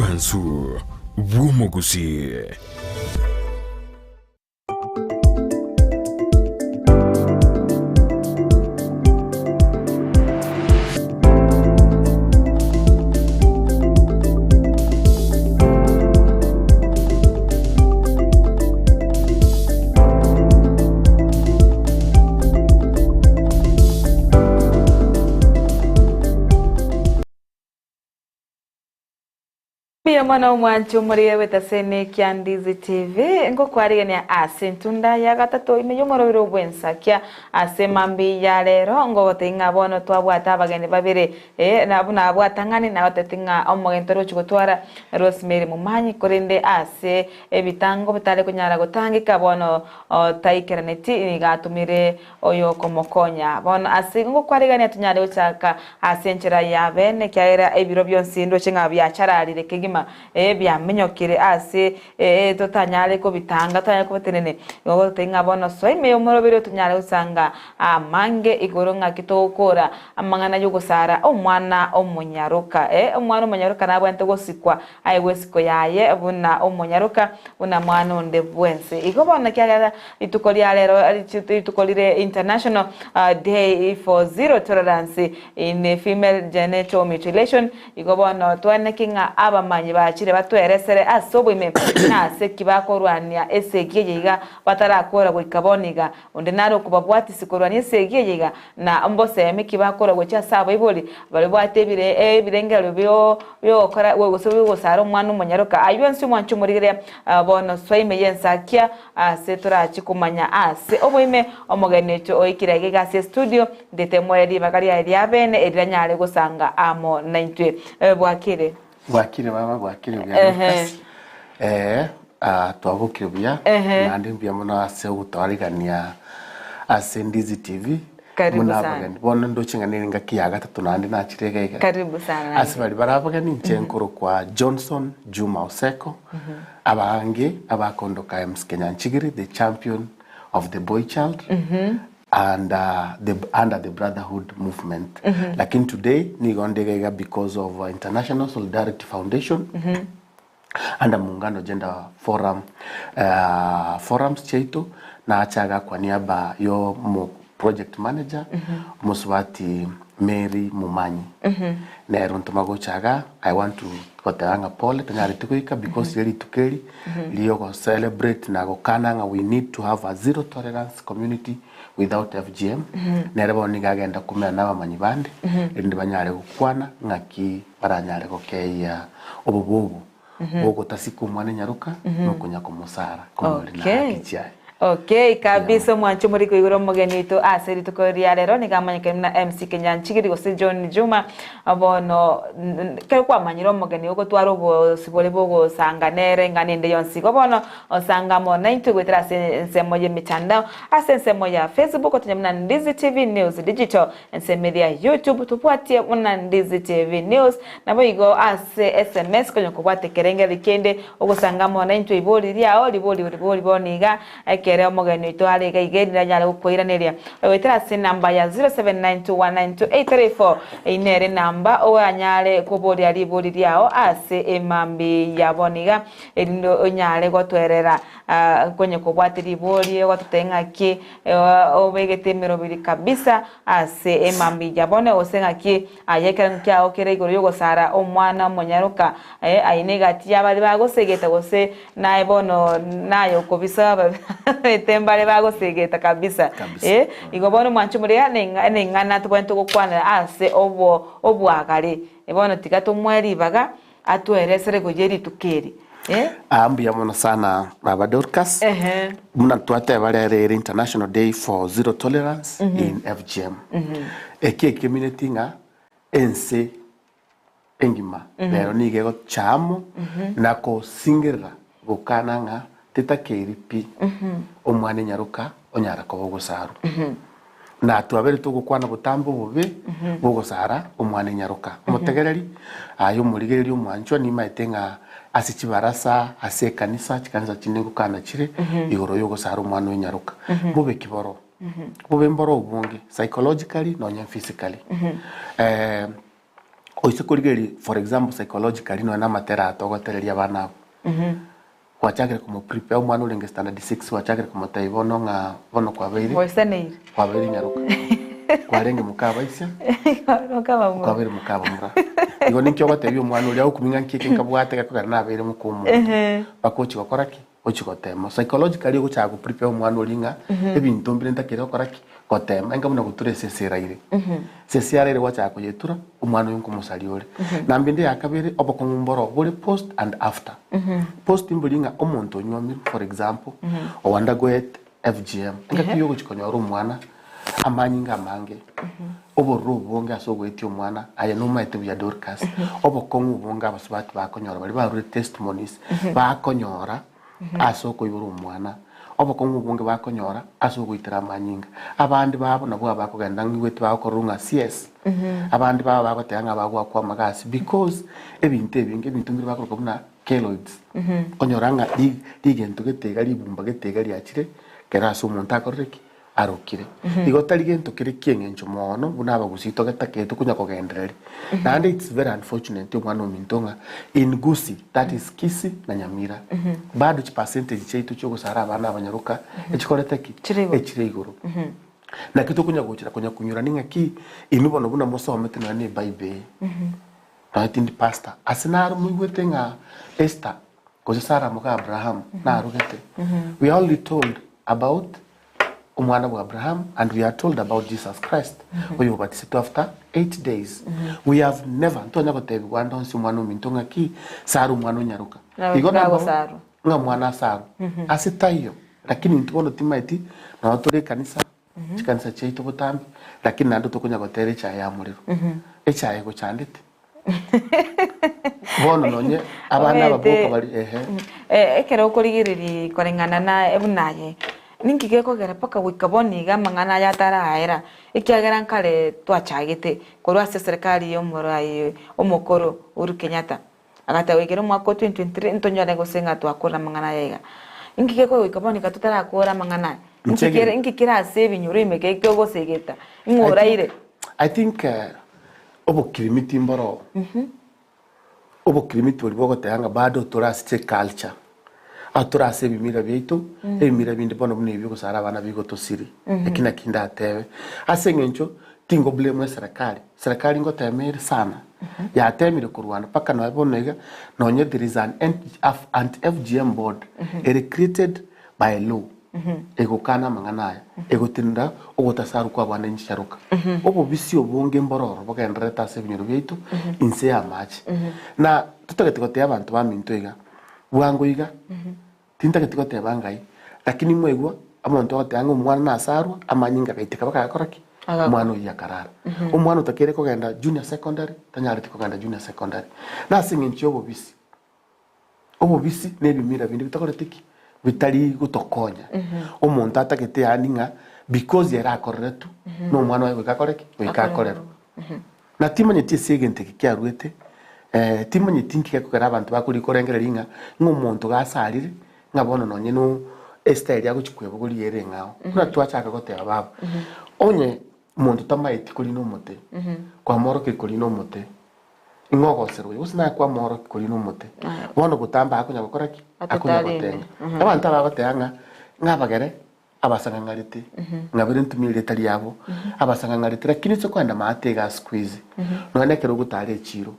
Obwansu bw'omogusii. Mbuya mono omwanchi omorire bw'etaseni kia Ndizi TV ngokwarigania ase entunda ya gatato ime y'omorobero bw'ensakia ase mambi ya rero ngogotebia ng'a bono twabwate abageni babere eh na buna abwatang'ani nagotebeti ng'a omogeni tore gochia gotwara Rosemary Momanyi korende ase ebitango bitare konyara gotangeka bono taikeraneti nigo atomire oyokomokonya. Bono ase igo ngokwarigania tonyare gochaka ase enchera ya bene, ekiagera ebiro bionsi ndoche ng'a biachararire kegima, ee, biaminyokire ase ee totanyare kobitanga, totanyare kobatenenia. Igo gototebia ng'a bono soa ime y'omoroberi otonyare gosanga amange igoro ng'aki togokora amang'ana y'ogosara omwana omonyaroka. Ee, omwana omonyaroka nabwenerete gosikwa aegwe esiko yaye buna omonyaroka, buna mwana onde bwensi. Igo bono ekiagera rituko ria rero rituko rire International Day for Zero Tolerance in Female Genital Mutilation, igo bono twaneki ng'a abamanyi bachire batweresere ase oboime nase ki bakorwania esegi eye iga batarakora goika bono iga. Onde nare okobabwatisia korwania esegi eye iga, na mbosemi ki bakora gochia ase abaibori baribwate ebire ebirengererio bio biogokora gose biogosara omwana omonyaroka. Ayio onsi omwanche omorigereria bono soa ime y'ensakia ase torachi komanya ase oboime omogeni oito oikire aiga iga ase estudio ndete moe ribaga riaye ria bene eriranyare gosanga amo naintwe. Bwakire. Bwakire baba, bwakire buya Dorcas. Eh, ah, twabokire buya Ehe. naende mbuya mono ase ogotoarigania ase Ndizi TV Karibu buna sana. abageni bono ndoche ng'a nere engaki ya gatato naende nachire iga iga Karibu sana ase naende. baria bare abageni inche nkorokwa Johnson Juma Oseko abange abakondoka MC Kenyanchigiri the champion of the boy child and the under the brotherhood movement lakini today nigo nde iga iga because of International Solidarity Foundation under Muungano Gender Forum forums chiaito nacha iga kwa niaba yo omo project manager omosubati Mary Momanyi nere ontoma gocha iga I want to goteba ng'a pole tonyareti goika because ye rituko eri riogo celebrate na gokana ng'a we need to have a zero tolerance community without FGM nere bono nigo agenda komera na abamanyi bande erinde banyare gokwana ng'aki baranyare gokeyia obobe obo bogotasika omwana enyaroka na okonya komosara komorina Okay. haki chiaye. Okay kabisa omwancho omori koigora omogeni oito ase rituko ria rero nigo amanyekire buna MC Kenyanchigiri gose John Juma bono ekero kwamanyire omogeni ogotwara obosibore bogosanga nere eng'ana ende yonsi igo bono osanga amo naintwe goetera ase ensemo y'emitandao ase ensemo ya Facebook otonye buna Ndizi TV News Digital Ensemo eria ya YouTube tobwatie buna Ndizi TV News, naboigo ase SMS konya kobwata ekerengererio kende ogosanga amo naintwe ibori riao ribori ribori bono iga ekere omogeni oito are iga iga erinde anyare gokoiraneria goetera ase enamba ya 0792192834 eyio nere enamba oranyare koboria ribori riao ase emambi ya bono iga erinde onyare gotwerera konya kobwate ribori ogototebia ng'aki Obegete emeroberi kabisa ase emambia bono, gose ng'aki aye ekerengo kiao kere igoro y'ogosara omwana omonyaroka, aye negati y'abaria bagosegeta, gose naye bono naye okobisa ababete mbare bagosegeta kabisa. Kabisa. Igo bono mwanche moria neng'ana tobwenerete gokwanera ase obwagare. Bono tiga tomoe ribaga Atweresere goyia rituko eri. Eh. Aa mbuya mono sana baba Dorcas. Ehe. Buna twateba rero ere International Day for Zero Tolerance in FGM. Eki ekemineti ng'a ense engima rero nigo egocha amo na kosingerera gokana ng'a tetakeiri pi omwana enyaroka onyara koba ogosarwa. Na twabere togokwana botambe obobe bw'ogosara omwana enyaroka. Omotegereri, aye omorigereria omwanchwa, nimaete ng'a ase chibarasa, ase ekanisa, chikanisa chinde ngokana chire igoro y'ogosara omwana o enyaroka. Bobe ki boro? Bobe mboro obonge, psychologically nonye physically. Oise korigereria for example psychologically nonya na amatera aya togotereria abana abwo, gwachakire komo prepare omwana orenge standard six gwachakire komotebia bono ng'a bono kwabeire Goisaneire. kwabeire nyaroka, kwarenge mokabaisia, Mokabamura. kwabeire mokabamura. Igo ninki ogotebia omwana oria agokumia ng'a nki eke nkabwate gekogera nabeire moka omonto, mpaka ochie gokora ki? Ochie gotema. Psychologically ogochaka go prepare omwana oria ng'a ebinto mbire ntakere gokora ki? Gotema. Enga buna gotura esese eraire. Esese yaraire gwachaka koyetura, omwana oyo nkomosaria ore. Namba ende ya kabere, obokong'u mboro bore post and after. Post mbori ng'a omonto onywomirwe for example, o undergoet FGM, engaki yogochia konyora omwana, amanyinga amange, obororo obonge ase ogoetia omwana, aye nomaete buya Dorcas, obokong'u obonge abasubati bakonyora baria barure testimonies, bakonyora ase okoibora omwana, obokong'u obonge bakonyora ase ogoitera amanyinga. Abande babo nabwo abakogenda ng'a igwete bagokorerwa ng'a CS, abande babo bagoteba ng'a bagoakwa amagasi because ebinto ebinge ebinto mbire bakoroka buna keloids, okonyora ng'a ri rigento gete iga ribumba gete iga riachire kera ase omonto akorire ki? Arokire. Igo tari gento kere ki'eng'encho mono buna abagusii togetakete konya kogendereria. Naende it's very unfortunate omwana ominto ng'a in Gusii, that is Kisii na Nyamira, bado chipercentage chiaito chiogosara abana abanyaroka echikorete ki? Chire igoro. Echire igoro. Naki tokonya gochera konya konyora ning'aki inwe bono buna mosomete nonya na ebible eye, nonya tindi pastor, ase naro moigwete ng'a Esther gose Sarah moka Abraham narogete, we are only told about omwana bwa Abraham and we are told about Jesus Christ oyo obatisetwe after 8 days. We have never ntonya gotebigwa ande onsi omwana ominto ng'aki Sarah omwana onyaroka. Nabo Igo nabo tibagosarwa. ng'a omwana asarwe. Ase taiyo lakini intwe bono timaeti nonya tore ekanisa chikanisa chiaito botambe lakini naende tokonya gotera echae ya morero. Echae egochandete. Bono nonye abana aba Omanyete, boka bari ehe. eh, ekero okorigereria koreng'ana na buna aye, ninki gekogera mpaka goika bono iga amang'ana aya ataraera, ekiagera nkare twachagete korwa ase eserekari ya omorai omokoro Uhuru Kenyatta, agateba goikera omwaka o 2023 ntonyore gose ng'a twakora amang'ana aya iga. Inki gekogera goika bono iga totarakora amang'ana aya? Inki Inche kere inki kere ase ebinyoro ime kegosegeta? Ing'o oraire? I think Obokirimiti mboro obokirimiti boria bogoteba ng'a bado tore ase chiculture, aa tore ase ebimira biaito, ebimira binde bono buna ebi biogosara abana bigotosiri, eki naki ndatebe. Ase eng'encho tingo blame eserekari, eserekari ngotema ere sana, yatemire korwana mpaka nonya bono iga, nonye there is an anti-FGM board ere created by law. Egokana amang'ana aya, egotenena ogotasarwa kw'abana inchicharoka. Obobisi obonge mbororo bogendererete ase ebinyoro biaito inse y'amache. Na totagete gotebia abanto baminto iga, bwango iga, tintageti goteba ngai, lakini mwaigwa omonto agoteba ng'a omwana nasarwa, amanyinga agaiteka mpaka agakora ki? Agakwa. Omwana oyio akarara. Omwana otakeire kogenda junior secondary, tanyareti kogenda junior secondary. Nase eng'encho y'obobisi. Obobisi na ebimira binde bitakoreti ki? Bitari gotokonya. Omonto atagete yaani ng'a because ere akoreretwe, na omwana oye goika akore ki? Goika akorerwe. Na timanyeti ase egento eke kiaruete, timanyeti nki gekogera abanto bakorigia korengereria ng'a, ng'a omonto gasarire, ng'a bono nonye no estyle agochia kwebogoria ere eng'ao. Buna twachaka goteba baba, onye omonto tamaeti korina omote, kwamworokeria korina omote, Ing'o ogoserwa oyo? Gose naye kwamworokia korina omote? Bono botambe akonya gokora ki? Akonya Atetaarende. gotenga. Abanto aba bagoteba ng'a ng'a abagere abasang'ang'arete, ng'a bire ntumie erieta riabo, abasang'ang'arete, lakini ase okogenda maate iga siku hizi, nonya na ekero ogotara echiro,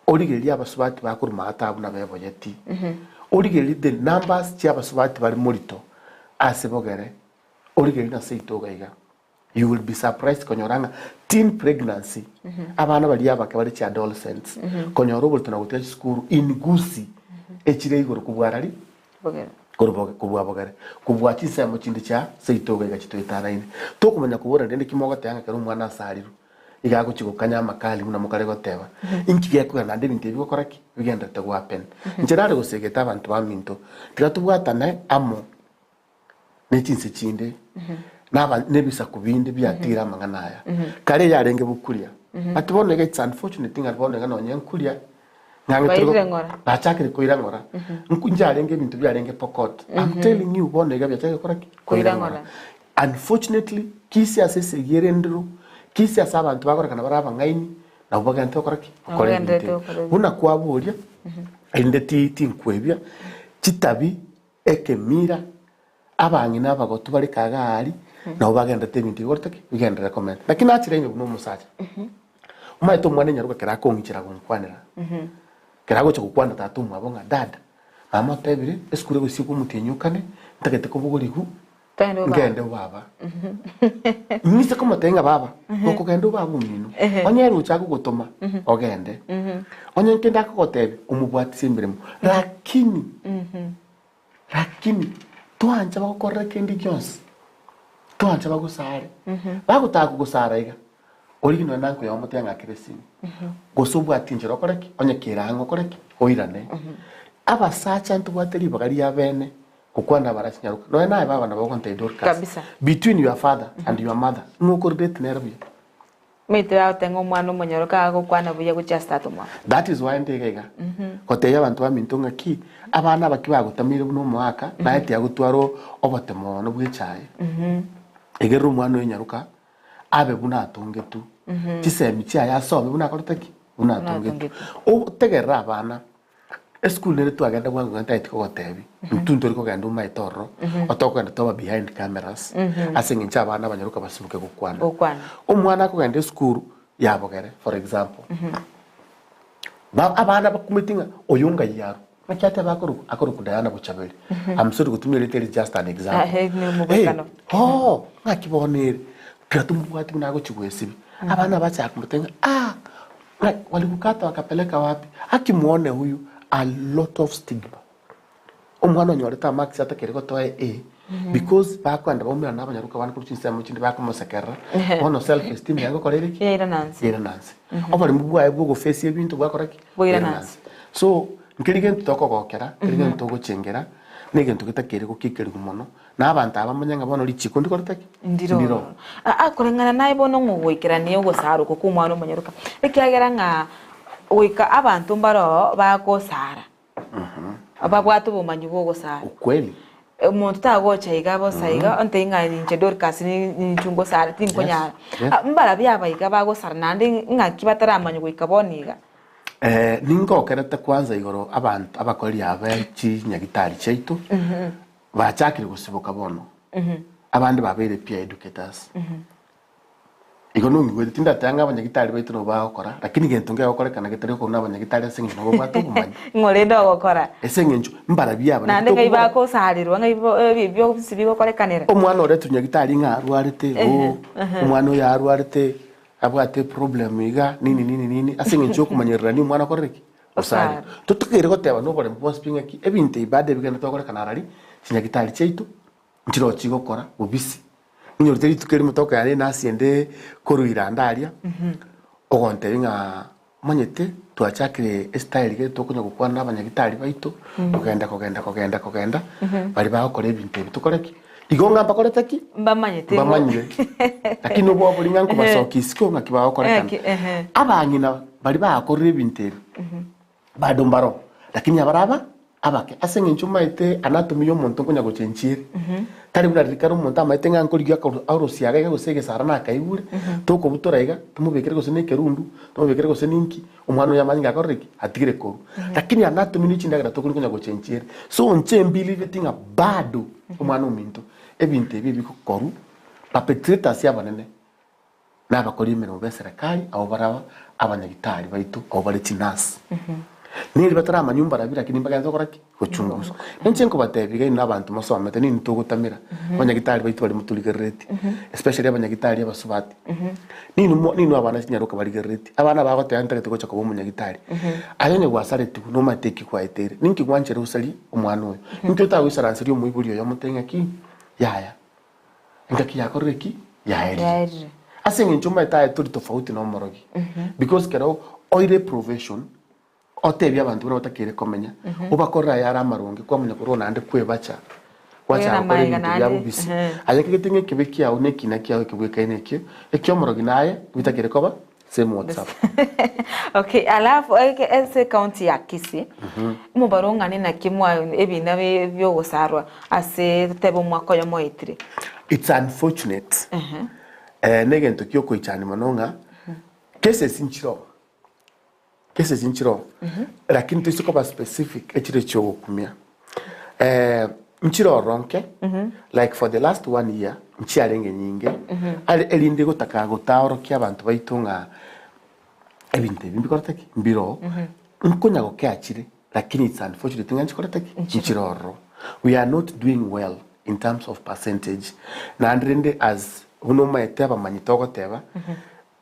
origererie abasubati bakorwa maate abwo nabeboyeti, origererie the numbers chia abasubati bare morito ase bogere, origererie na seito iga iga. You will be surprised konyora ng'a teen pregnancy, abana baria abake bare chi adolescents, konyora oborito na gotiga chisukuru in Gusii echire igoro kobua arari? Bogere. Korwa boge kobua bogere, kobua chinsemo chinde chia seito iga iga chitoetanaine. Tokomanya kobora rende ki mogoteba ng'a ekero omwana asarirwe, iga agochia gokanya amakali buna mokare goteba. Inki gekogera naende ebinto ebi bigokora ki? Bigendererete go happen. Inche nare gosegeta abanto baminto, tiga tobwatane amo. ne chinse chinde, naba nebisaku binde biatigire amang'ana aya. Kare yarenge bokuria, but bono iga it's unfortunate ng'a bono iga nonye nkuria, ng'ang'e tore Bairire ng'ora. bachakire koira ng'ora. Nku njarenge ebinto biarenge pokot. I'm telling you bono iga biachakire gokora ki? Koira Koira ng'ora. ng'ora. Unfortunately, kisi ase esegi ere endiro, kisi ase abanto bakorekana bare abang'aini. Nabo bagenderete gokora ki? Nabo Gokora bagenderete ebinto ebi. gokora ebinto. Buna kwaboria, erinde ti tinkwebia, chitabi, ekemira, abang'ina abagotu bare kaga aria, nabo bagenderete ebinto ebi bikorete ki? Bigenderere komenta. Naki nachire ime buna omosacha, omanyete omwana enyaroka ekero akong'ichera gonkwanera, ekero agocha gokwana tata omwabo ng'a dada, mama otebire, esukuru egosiekwa omotienyi okane, ntagete kobogorigwa, Togende obaba. Ngende obaba. Ng'ise komotebia ng'a baba, gokogenda obaba omino, onye ere ocha gogotoma, ogende. Onye nkende akogotebia, omobwatisie emeremo. Lakini, lakini, twancha bagokorera kende gionsi, twancha bagosare, bagotaka kogosara iga, origie nonya nanko yao omotebie ng'akere esimi, gose obwati enchera okore ki? Onye kere ang'e okore ki? Oirane. Abasacha ntobwate ribaga ria bene Gokwana abarasi nyaroka. Nonya naye baba nabo ogontebia Dorcas. Kabisa. Between your father and your mother, ng'o okorelate nere buya? Omanyete bagoteba ng'a omwana omonyoroka agokwana buya gochia ase tata omwabo. That is why nde iga iga. Gotebia abanto baminto ng'a ki, abana aba ki bagotameire buna omoaka, naye tiagotwara obotemo mono bwa echae. Egerera omwana oyo nyaroka, abe buna atongetwe. Chisemi chiaye asome buna akorete ki? Buna Buna atongetwe. atongetwe. Otegerere abana. Esukuru nere twagenda bwango iga ntagete kogotebi, intwe ntori kogenda omaete ororo, otokogenda toba behind cameras, ase eng'encho abana abanyaroka basiboke gokwana. Gokwana. Omwana akogenda esukuru ya bogere for example, ba abana bakumeti ng'a oyo ngai arwe, naki ateba akorokwa? Akorokwa Diana Bochaberi. I'm sorry gotumia erieta eri just an example. Ah, eh, ni omobwekano. Eh, oh, ng'aki bono ere, kera tomobwati buna agochi goesibia, abana bachaka komotebia ng'a ah, Like walikukata wakapeleka wapi? Aki muone huyu a lot of stigma. Omwana onyorete amarks atakeri gotoa A because bakoenda baumerana na abanyaroka bande korwa chinsemo chinde bakomosekerera bono self esteem yaye ngokora ere ki? Yairana nse. Yairana nse. Oboremu bwaye bwa ogoface ebinto bwakora ki? Bwairana Bwairana nse. nse. So nkeri gento tokogokera, nkeri gento togochengera, na egento getakeire gokikerigwa mono, Na abanto aba bamanye ng'a bono richiko ndikorete ki? Ndiro. Ndiro. Aa koreng'ana naye bono ng'a ogoikerania ogosara oko kw'omwana omonyaroka, ekiagera ng'a goika abanto mbaroo bagosara, babwate obomanyi bwa ogosara. Ukweli. Omonto tagocha iga bosa iga ontebie ng'a inche Dorcas ni ninchu ngosara tinkonyara. Yes, yes. Ah, mbarabwo aba iga bagosara naende ng'aki bataramanya goika bono iga. Ningokerete kwanza igoro abanto abakoreri aba chinyagitari chiaito. Bachakire gosiboka bono, abande babeire peer educators. Igo nong'igwete, tindateba ng'a abanyagitari baito nabo bagokora, lakini gento ngegokorekana getari okorwa nabanyagitari ase eng'encho nabo babwate obomanyi. Ng'o rende ogokora? Ase eng'encho mbarabwo aba, naki Naende ng'ai tokobora. bagosarirwa, ng'ai bo ebi bionsi bigokorekanera? Omwana oretwe nyagitari ng'a arwarete, oo, omwana oyo arwarete, abwate eproblem iga, nini nini nini, ase eng'encho yokomanyererania omwana akorire ki? Osare. Totakeire goteba noboremu bwonsi pi ng'aki ebinto ebi bado ebigenderete gokorekana arari, chinyagitari chiaito nchiroo chigokora bobisi. Ninyorete rituko erimo tokogenda ne nurse ende korwa Iranda aria, ogontebia ng'a omanyete twachakire estyle gete tokonya gokwana na abanyagitari baito, kogenda kogenda kogenda kogenda, baria bagokora ebinto ebi tokore ki? Igo ng'a mbakorete ki? Mbamanyete igo. Mbamanyire. Lakini obwoba boria ng'a nkobasokia isiko ng'aki bagokorekana. Ng'aki, ehe. Abang'ina baria bakorire ebinto ebi, bado mbaro, lakini abare aba abake. Ase eng'encho omanyete anatomy ya omonto nkonya gochenchia ere. Tari buna riria kare omonto amaete ng'a nkorigia akoru arosiaga iga gose egesara nakaigure, tokobutora iga, tomobekere gose na ekerundu, tomobekere gose ninki, Omwana oyo amanyinga akorire ki? Atigire korwa. Lakini anatomy ne chindagera tokori konya gochenchia ere. So inche mbelieveti ng'a bado omwana ominto ebinto ebi ebigokorwa perpetrators abanene na abakori emeremo be serikali abwo baraba abanyagitari baito abwo bare chinurse. Neri bataramanya mbarabwo lakini mbagende gokora ki? Gochunguswa. Ninche nkobatebia iga inwe abanto mosomete ninwe togotamera abanyagitari baito baria motorigereretie especially abanyagitari abasubati. Ninwe mo ninwe abana chinyaroka barigereretie, abana bagoteba ntagete gocha koba omonyagitari. Aye onye gwasaretigwe nomanyete eki kwaeteire, ninki gwanchera osarie omwana oyo? Ninki otagoisaranseria omoibori oyo omotebie ng'aki yaya, engaki yakorire ki? Yaerire. Yaerire. Ase eng'encho omanyete aye tori tofauti na omorogi because kero oire eprofession Otebie abanto buna batakeire komenya, obakorere ayare amaronge, kwamanya korwa naende kwebacha, gwachaka Kwegena gokora amaiga ebinto bia naende, bobisi. ehe. Aye kegete ng'a ekebe kiao na ekina kiao ekebwekaine ekio, eki'omorogi naye bitakeire koba same WhatsApp. Okay, alafu eke ase ecounty ya Kisii, omobaro ong'ane naki mwa ebina bi- biogosarwa ase totebe omwaka oyomo oetire. It's unfortunate, eh, negento kiokoichania mono ng'a cases nchiroo. Cases nchiroo, lakini toise koba specific echire chiogokumia. Nchire ororo nke, like for the last one year nchiarenge nyinge, are erinde gotaka gotaorokia abanto baito ng'a ebinto ebi mbikorete ki? Mbiroo, nkonya gokea chire lakini it's unfortunate ng'a nchikorete ki? Nchire ororo. We are not doing well in terms of percentage. Naende rende as buna omanyete abamanyi togoteba,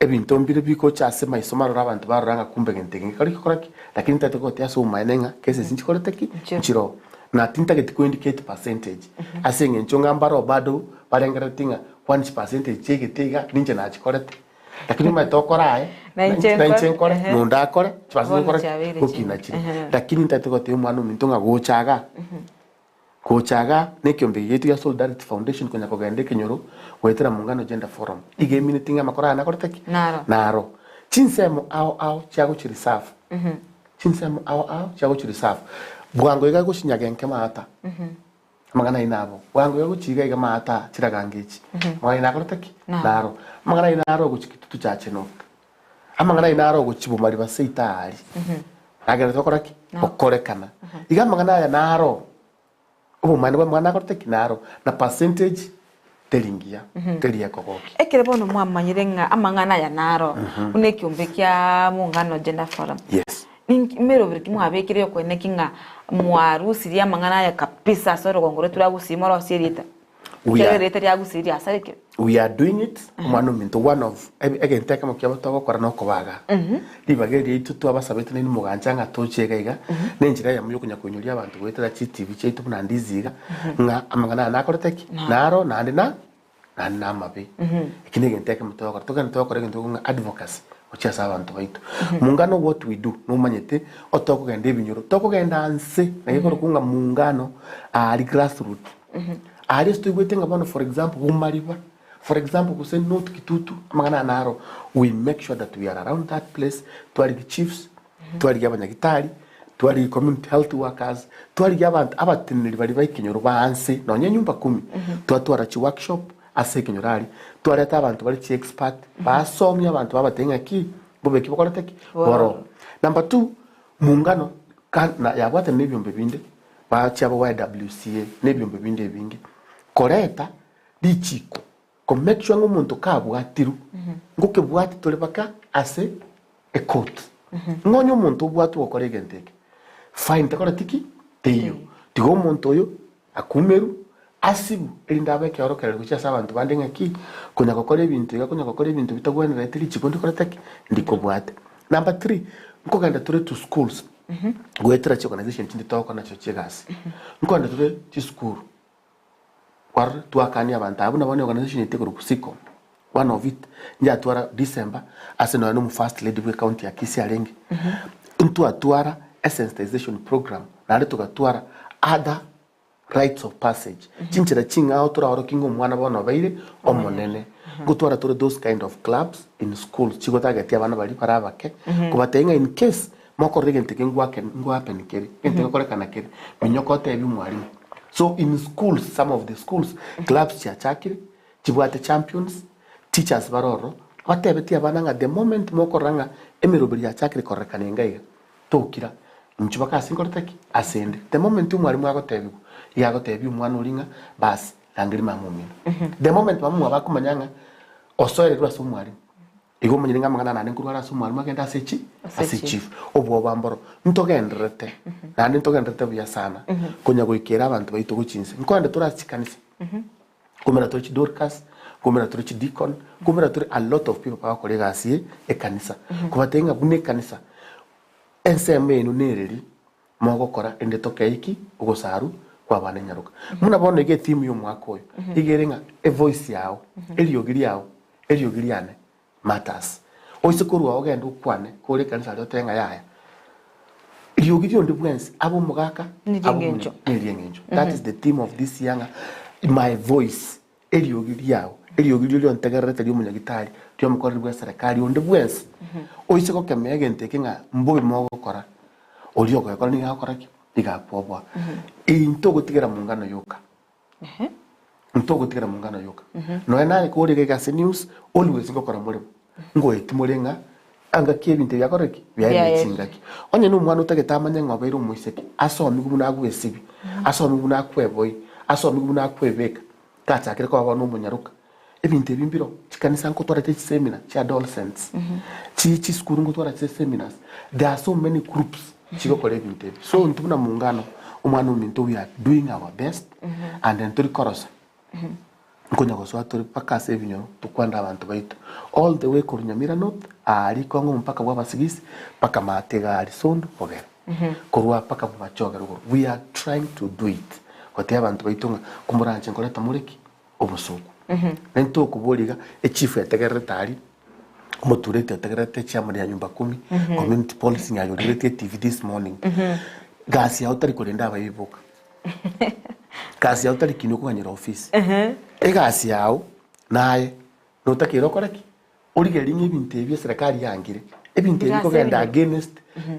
Ebinto mbire bigocha ase maiso marore abanto barora ng'a kumbe gento eke ngekore gikora ki, lakini ntagete gogotebi ase obomaene ng'a kese esi nchikorete ki? Nchiroo. Na tintageti ko indicate percentage ase eng'encho ng'a mbaroo bado barengerereti ng'a kwani chipercentage chiaigete iga ninche nachikorete. Lakini omanyete okore aye, Na inche na inche nkore, nkore, ehe. na onde akore, chipercentage Bono nkore ki? chiabeire Gokina chire. chire. Ehe. Lakini ntagete gotebia omwana ominto ng'a gocha igaa, Gocha iga nekeombe giaito gia Solidarity Foundation konya kogenda ekenyoro goetera Muungano Gender Forum. Iga emineti ng'a amakoro aya nakorete ki? Naro. Naro. Chinsemo ao ao chia gochi reserve. Chinsemo ao ao chia gochi reserve. Bwango iga gochi Nyagenke maata. Amang'ana ayio nabo. Bwango iga gochi iga iga maata chiragango echi. Amang'ana ayio nakorete ki? Naro. Naro. Amang'ana ayio naro gochi Kitutu Church North. Amang'ana ayio naro ogochia bomari ba seito aaria, nagenderete gokora ki? Gokorekana. Iga amang'ana aya naro, obomani bwa amang'ana akorete ki? Naro, na percentage teri ngiya, teri ekogokia. Ekero bono mwamanyire ng'a amang'ana aya naro, buna ekiombe kia Muungano Gender Forum, Yes. ninki meroberi ki mwabekire yokoeneki ng'a mwarusirie amang'ana aya kabisa ase orogongo rwaito rwa Gusii morosie erieta? We Ekero are- erieta ria Gusii riasarekire. We are doing it, omwana ominto, one of ebe- egento ekemo kiabo togokora nokobaga. Ribaga eri riaito twabasabete nainwe mogancha ng'a toche iga iga, na enchera eyemo yokonya koinyoria abanto goetera chitibi chiaito buna ndizi iga, ng'a amang'ana aya nakorete ki? Naro naende na naende namabe. Eki na egento ekemo togokora, togende togokora egento ng'a advocacy gochia ase abanto baito. Mungano what we do, nomanyete, otokogenda ebinyoro, tokogenda nse, naki ekorokwa ng'a mungano aria grassroot. Aria ase toigwete ng'a bono for example Bomariba, for example gose North Kitutu, amang'ana aya naro, we make sure that we are around that place, twarigia chiefs, twarigia abanyagitari, twarigia community health workers, twarigia abanto abateneneri baria ba ekenyoro ba nse, nonye nyumba kumi, twatwara chiworkshop ase ekenyoro aria, twareta abanto bare chiexpert, basomia abanto babatebia ng'aki, bobe ki bokorete ki? Boroo. Number two, mungano ka na yabwatana na ebiombe binde, Bachia aba YWCA na ebiombe binde ebinge koreta richiko ko make sure ng'a omonto kabwatirwe ngokebwati tore baka ase ecourt. Ng'a onye omonto obwatwe gokora egento eke fine takoreti ki? Teiyo. Tiga omonto oyo akumerwe asibwe erinde abe ekeorokereri gochia ase abanto bande ng'aki konya gokora ebinto iga konya gokora ebinto bitagwenereti richiko ndikorete ki? Ndikobwate. Number three, nkogenda tore to schools. Goetera chiorganisation chinde togokora nachio chiegasi, nkorenda tore chisukuru, kwarora twakania abanto aba buna bono eorganisation yaito ekorokwa SICOM, one of it, njatwara December ase nonya na omo first lady bwe ecounty ya Kisii arenge, ntwatwara esensitization program naende togatwara other Rites of passage, chinchera ching'ao toraorokie ng'a omwana bono obeire omonene. Ngotwara tore those kind of clubs in schools chigotagetia abana baria bare abake, kobatebia ng'a in case mokorora egento eke ngwake ngwahappen kere, egento gekorekana kere, minyoka otebie omwalimu. So in schools, some of the schools, clubs chiachakire, chibwate champions, teachers bare ororo, batebetie abana ng'a the moment mokorora ng'a emeroberi yachakire kororekana enga iga, Tokira, inchuo baka ase nkorete ki? Ase 'nde. The moment omwalimu agotebigwa, iga agotebia omwana oria ng'a basi, rangeria mama omino. The moment mama omwabo akomanya ng'a osoererwe ase omwalimu, igo omanyire ng'a amang'ana naende nkorwa are ase omwalimu agende ase echi ase echief. Obwoba mboro. Ntogendererete, naende ntogendererete buya sana, konya goikera abanto baito gochia inse. Nkoenda tore ase chikanisa, nkomera tore chidorcas, nkomera tore chideacon, nkomera tore a lot of people bagokora egasi ye ekanisa. Kobatebia ng'a buna ekanisa, Ensemo yaino nereri mogokora ende tokeiki ogosaru kw'abana enyaroka. Buna bono iga etheme y'omwaka oyo iga ere ng'a evoice yao, eriogi riao, eriogi riane matters. Oise korwa ogende okwane kore ekanisa aria otebe ng'a yaya, riogi rionde bwensi abe omogaka Neri abe eng'encho. omong'ina neri eng'encho. That is the theme of this year ng'a my voice. Eriogi riao, eriogi riria riontegererete ri'omonyagitari, ri'omokoreri bw'eserekari onde bwensi, oise gokemea egento eke ng'a mbobe mogokora, oria ogoekora nigo agokora ki? Nigo akwoboa. Intogotigera mungano yoka, ntogotigera mungano yoka. Nonya naye kore iga iga ase news, always ngokora more bo, ngoeti more ng'a. Engaki ebinto ebi biakorire ki? Biaerire Biaerire. chingaki. Onye na omwana otagete amanye ng'a obeire omoiseke, asomigwe buna agwesibia, asomigwe buna akweboyia, asomigwe buna akwebeka, tachakire koba bono omonyaroka. Ebinto ebi mbiro, chikanisa nkotwara chire chisemina chia adolescents, chi chisukuru nkotwara chire seminars, there are so many groups chigokora ebinto ebi. So intwe buna muungano, omwana ominto we are doing our best and ntori korosa. Nkonya gosoa tore mpaka ase ebinyoro tokwande abanto baito all the way korwa Nyamira North aa Rikongo mpaka bwa Abasigisi mpaka Maate igaa Risondo Bogere korwa mpaka Bomachoge rogoro we are trying to do it gotebia abanto baito ng'a komoranche nkoreta more ki? Obosoku. Naintwe tokoboria iga echief etegererete aria omotureti otegererete echairman ya nyumba kumi community policing aye origeretie etv this morning gasi yao tari korenda abaibi boka. Egasi yao tari kindu okoganyera ofisi. Egasi yao naye notakeire okore ki? Origererie ng'a ebinto ebi eserekari yangire, ebinto ebi Birase bikogenda ebinyoro. against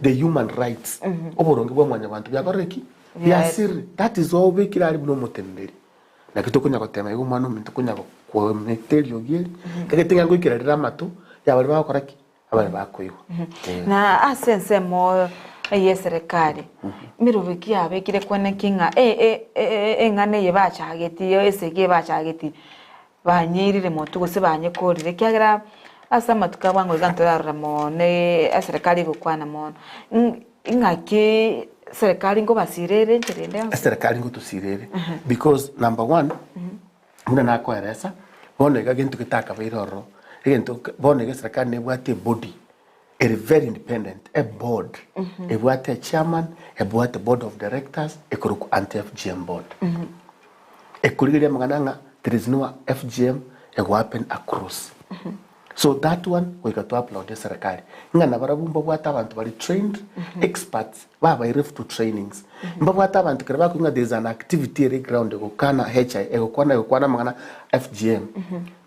the human rights, oboronge bwa mwanyabanto biakorire ki? Biasirire. That is why obekire aria buna omoteneneri. Naki tokonya gotema iga omwana ominto konya gokometa eriogi eri, ekagete ng'a ngoikera rire amato ya baria bagokora ki? Abare bakoigwa. Eh. Na ase ensemo y'eserekari, emerobo ki yabekire kwane ki ng'a e- e- e- eng'ana eye bachagetie esegi eye bachagetie banyeirire motwe gose banyekorire ekiagera ase amatuko a bwango iga ntorarora mono eserekari egokwana mono. Ng- Ing'aki serikari nkobasira ere enchera ende yonsi? Eserekari ngotosira ere because number one, Buna nakoeresa, bono iga gento getakabeire ororo, egento bono iga eserekari nebwate ebody ere very independent, eboard ebwate echairman, ebwate board of directors, ekorokwa anti FGM board. Ekorigereria amang'ana ng'a there is no FGM ego happen across. So that one goika to applaud eserekari ng'a nabarabwo mbabwate abanto bare trained experts babaire to trainings mbabwate abanto ekero bakoigwa ng'a there is an activity ere ground egokana HI egokwana egokwana amang'ana FGM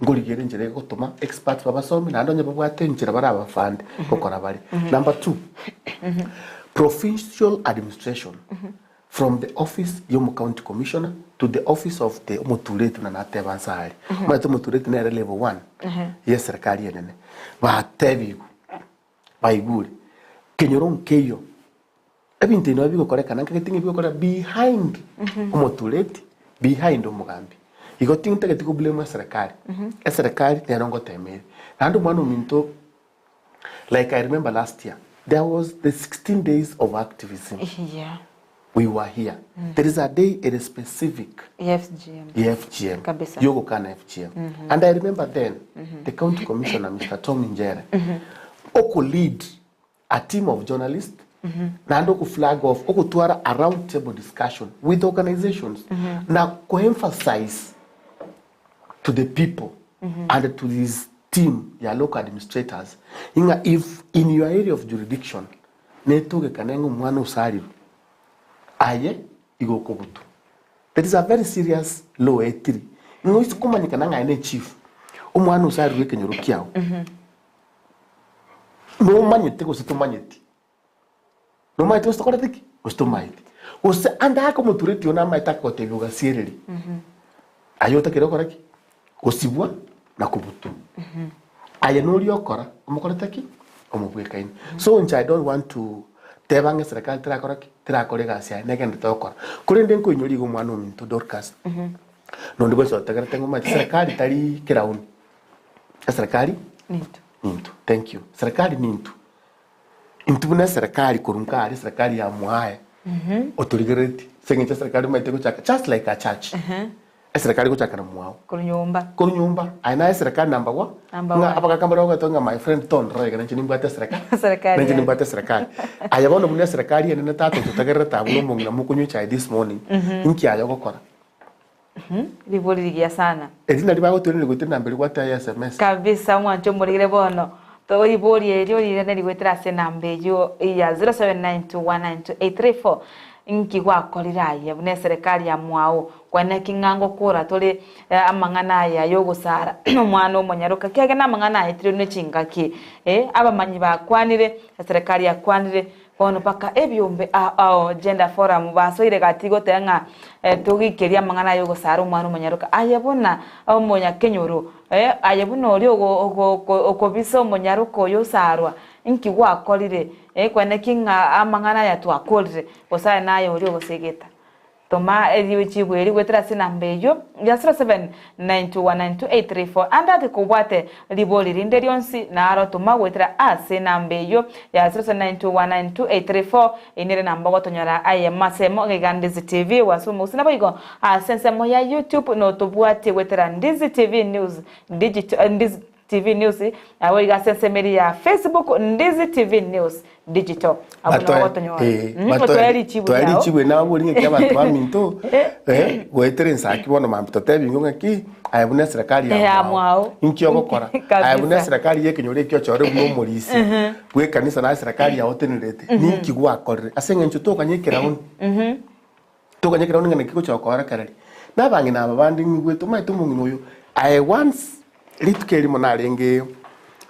nkorigereria enchera egotoma experts babasomie naende onye babwate enchera barabafund gokora bare. Number two, provincial administration From the office y'omo county commissioner to the office of the omotureti buna nateba nse aria. Omanyete omotureti nere level one y'eserekari enene. Batebigwe, baigure, kenyoro nkeiyo, ebinto ebi nabo bigokorekana nkagete ng'a ebigokoreka behind omotureti, behind omogambi. Igo tintageti ko blame eserekari, eserekari nero ngotema ere. Naende omwana ominto Like I remember last year, there was the 16 days of activism. Yeah. We were here. There is a day it is specific FGM. ya FGM. Kabisa. Yogokana FGM. And I remember then the county commissioner, Mr. Tom Njere, oko lead a team of journalists naende oku flag off okotwara a round table discussion with organizations na ko emphasize to the people and to his team ya local administrators ing'a if in your area of jurisdiction netogekane ng'a omwana osarirwe aye igo okobutwa. That is a very serious law etiri ng'a oise komanyekana ng'a aye ne chief omwana osarirwe ekenyoro kiao nomanyete gose tomanyeti. Nomaete gose tokorete ki? Gose tomaeti. Gose ande ake omotureti oyo namaete akagotebia ogasiererie. Aye otakire gokora ki? Gosibwa na kobutwa. Aye noria okora, omokorete ki? Omobwekaine. So inche I don't want to teba ng'a eserekari terakora ki? Terakora egasi yaye, negenderete gokora. Korende nkoinyora iga omwana ominto Dorcas, nonde bwensi otegerete ng'a omanyete serikali tari kerauni. Eserekari Ninto. ninto. Thank you. Serikali ninto. Intwe buna eserekari korwa nkare eserekari ya mwaye otorigereretie ase eng'encho eserekari omanyete gochaka just like a church eserekari egochaka na mwao Korwa nyomba. korwa nyomba aye naye eserekari number one Number ng'a one. abagaka mbare bagoteba ng'a my friend tondora iga nainche nimbwate esereka Eserekari nainche yaye. nimbwate eserekari aye bono buna eserekari enene tata ototegererete abwo na omong'ina mokonywa echae this morning inki aye ogokora Ribori rigiya sana. Eri nario bagotoiranera goetera enamba eria gwateba ya sms. Kabisa omwancho omorigire bono ribori erio rirane rigoetera ase enamba eyio ya 0792192834 nki gwakorire aye buna eserekari ya mwao kwane ki ng'a ngokora tore amang'ana aya yogosara omwana omonyaroka kiagera namang'ana aetire ne chingaki abamanyi bakwanire eserekari yakwanire Bono mpaka ebiombe ao Gender Forum basoire gati goteba ng'a togikerie amang'ana aya ogosara omwana omonyaroka. Aye buna omonyakenyoro, aye buna oria okobisa omonyaroka oyo osarwa, Inki gwakorire? Ekeene ki ng'a amang'ana aya twakorire, gose aye naye oria ogosegeta? Toma richibu eri goetera ase enamba eyio ya 0792192834 ande ake kobwate ribori rinde rionsi naro toma goetera ase enamba eyio ya 0792192834 Eyio nere enamba ogotonyora ayemo ase emo iga Ndizi TV gwasoma gose naboigo ase ensemo ya YouTube notobwatie goetera Ndizi TV News Digital Ndizi TV News nabo iga ase ensemo eria ya Facebook Ndizi TV News Digital abwo nabo ogotonyora otoe richibu Toe riao richibu eri nabwo ng'aki abanto baminto eh, goetera ensaki bono mambia totebi ingo ng'aki aye buna eserekari ya Ya mwao mwao. inki ogokora aye Kabisa. buna eserekari ya ekenyoro eki ochore buna omorisia bwa ekanisa na eserekari yao otenerete ninki gwakorire ase eng'encho tokanya ekeraoni Tokanya ekero ng'a naki gocha gokoorokereria. Na abang'ina aba bande ng'igwete, omanyete omong'ina oyo, aye once rituko erimo narenge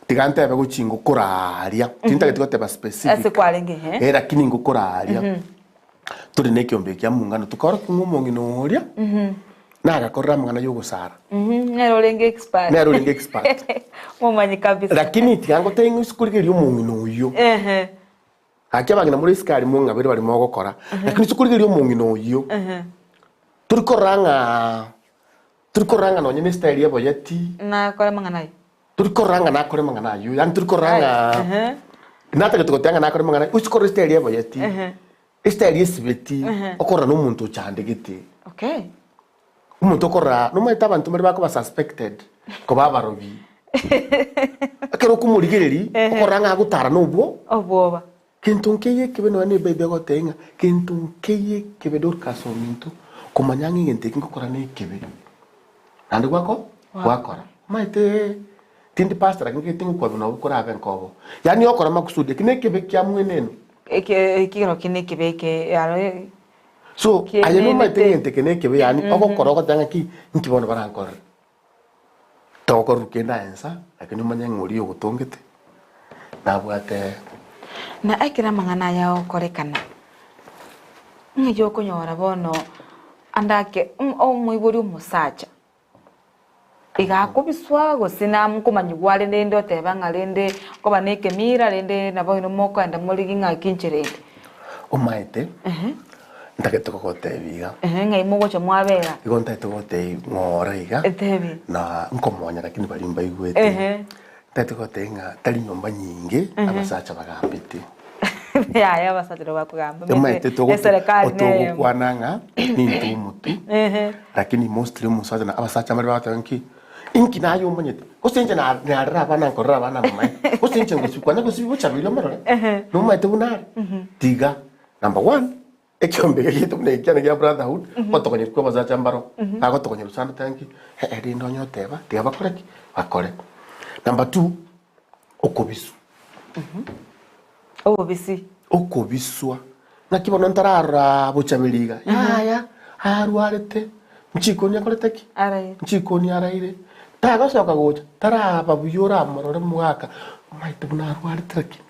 tiga ntebe gochia ngokoraria, tintageti goteba specific. Ase kwarenge, ehe. Eh, lakini ngokoraria, tore na ekiombe ekia mungano, tokaorokia ng'a omong'ina oria, nagakorire amang'ana ya ogosara. Nere orenge expert. Nere orenge expert. Momanyi kabisa. Lakini tiga ngotebie ng'a isiko riria omong'ina oyio. Ehe. Gaki abang'ina more isiko aria mong'abere baria mogokora, lakini inche korigereria omong'ina oyio, tori korora ng'a tori korora ng'a nonye ne estyle eboyeti, Nakore amang'ana ayio. tori korora ng'a nakore amang'ana ayio, yaani tori korora ng'a natagete goteba ng'a nakore amang'ana ayio, oise korora estyle eboyeti, estyle esibeti, okorora na omonto ochandegete. Okay. Omonto okorora, nomanyete abanto mbare bakoba suspected koba abarogi. Ekero okomorigereria, okorora ng'a agotara na obwo, Obwoba. Gento nkeiyo ekebe nonya na ebible egotebia ng'a gento nkeiyo ekebe Dorcas ominto komanya ng'a egento eke ngokora na ekebe naende gwako gwakora. Omanyete tindi pastor lakini gete ngokwabia nabo korabe nkobo. Yaani okora makusudi eki na ekebe kia mweneno. Eke ekero ki na ekebe eke aro. So aye nomaete egento eke nekebe yaani ogokora ogoteba ng'aki inki bono barankorere. Togokorerwa kende aye nsa lakini omanye ng'a oria ogotongete nabwate. Na ekero amang'ana aya agokorekana, ng'ai okonyora bono ande ake omoibori omosacha. Iga akobiswa gose nakomanyigwa are rende oteba ng'a rende nkoba na ekemira rende nabo inwe mokoenda morigi ng'aki inchera ende. Omaete, ntagete kogotebia iga. Ehe, ng'ai mogocha mwabera. Igo ntagete kogotebia ng'ora iga, Etebi. na nkomonya lakini baria mbaigwete. Ehe. Ntagete kogotebia ng'a tari nyomba nyinge abasacha bagambete. Yaya abasacha nabo bakogamba. Omanyete togo- Eserekari neyemo. togokwana ng'a nintwe omotwe lakini mostly omosacha na abasacha mbare bagoteba nki inki naye omanyete gose inche na- narera abana nkorera abana mamae gose inche ngosibia kwanya gosibia bochaberia omorore nomanyete buna are tiga number one ekiombe ekia giaito buna ekiane gia brotherhood ogotokonyerwa kwa abasacha mbaro bagotokonyerwa sana oteba nki eh rende onye oteba tiga bakore ki bakore. Number two okobiswa. Obobisi. Okobiswa. Naki bono ntararora bochaberi iga, yaya, arwarete, nchikoni akorete ki? Araire. Nchikoni araire. Tagosoka gocha, taraba buya oramorore omogaka, omaete buna arwarete lakini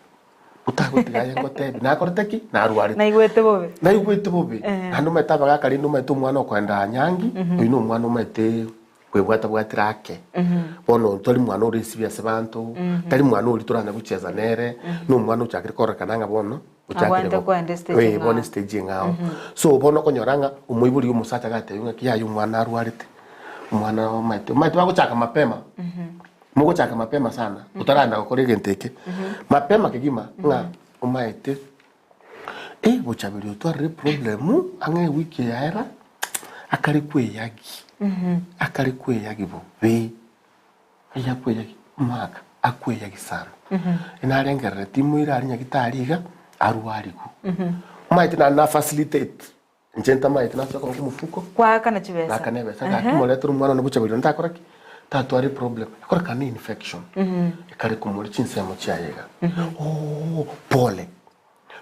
otagotiga aye ngotebi nakorete ki? Narwarete. Naigwete bobe. Naigwete bobe. Naende omanyete abagaka rende omanyete omwana okoenda nyangi, oyio na omwana omanyete Kwebwata-bwatire ake. Bono tari mwana ore esibi ase abanto, tari mwana oria toranya gochiesa nere, na omwana ochakire kororekana ng'a bono ochakire Abwenerete go- koenda estage Eh, eng'ao. bono estage eng'ao. So bono okonyora ng'a omoibori omosacha gatebiwa ng'a ki yaya omwana arwarete, omwana omanyete omanyete bagochaka mapema, mogochaka mapema sana, otaranda gokora egento eke, mapema kegima ng'a omaete Eh bochaberi otwarire eproblem ang'e ewiki eye yaera akare kweyagi akare kweyagi bobe eyia akweyagi omwaka akweyagi sana narengerereti moire aria nyagitari iga arwarigu omanyete naende na facilitate inche ntamaete nasoa koboko omofuko Kwaakana chibesa. nakana ebesa gaki moretere omwana one bochaberi one takora ki tatwara eproblem ekore kana infection ekare komori chinsemo chiaye iga ooh pole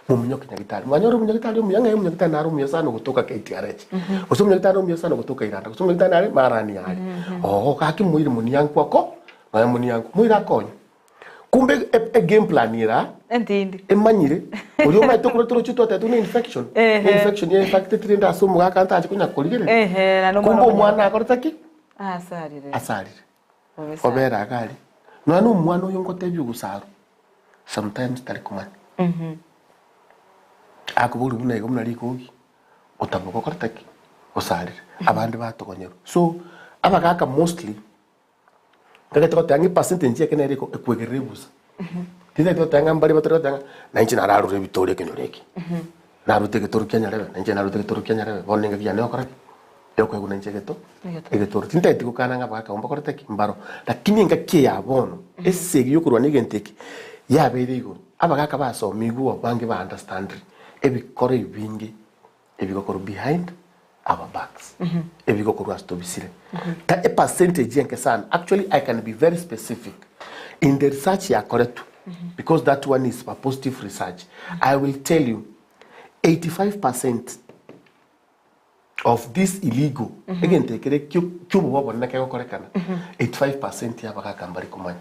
Mominyoke nyagitari. Mwanyora omonyagitari omuya ng'a omonyagitari nare omuya sana ogotoka KTRH. Gose omonyagitari omuya sana ogotoka Iranda. Gose omonyagitari nare Marani are. Oo gaki moire monianku ako, nonya monianku. Moire akonye. Kumbe e- e game plan era Entindi. emanyire oria omanyete okorwa toroche twatebete buna infection. Ehe. Infection ya infected rende ase omogaka ntache konya korigereria. Ehe, naende omwana Kumbe omonyene. omwana akorete ki? Asarire. Asarire. Bobe sana. Obere iga aria. Nonya na omwana oyo ngotebia ogosarwa. Sometimes tari komanya. Akoboria buna igo buna rikogi, otaboka okorete ki? Osarire. Abande batogonyerwa. So, abagaka mostly, ntagete goteba ng'a epercentage eke nere eko ekwegerera ebusa. Tintagete goteba ng'a mbare batari goteba ng'a nainche nararure ebitoro ekenyoro eke. Narute egetoro kia nyarebe, nainche narute egetoro kia nyarebe, bono engaki yane yokora ki? Yokoegwa nainche egeto egetoro. Tintageti gokana ng'a abagaka abwo mbakorete ki? Mbaro. Lakini engaki eye ya bono, esegi yokorwana egento eke yabeire igoro. Abagaka basomigwe abange ba understandire ebikoro ebinge ebigokorwa behind our backs, ebigokorwa ase tobisire. Ta e percentage enke sana, actually I can be very specific in the research yakoretwe because that one is purposive research, I will tell you 85 percent of this illegal egento ekere kiobobe obonene kegokorekana 85 percent y'abagaka mbari komanya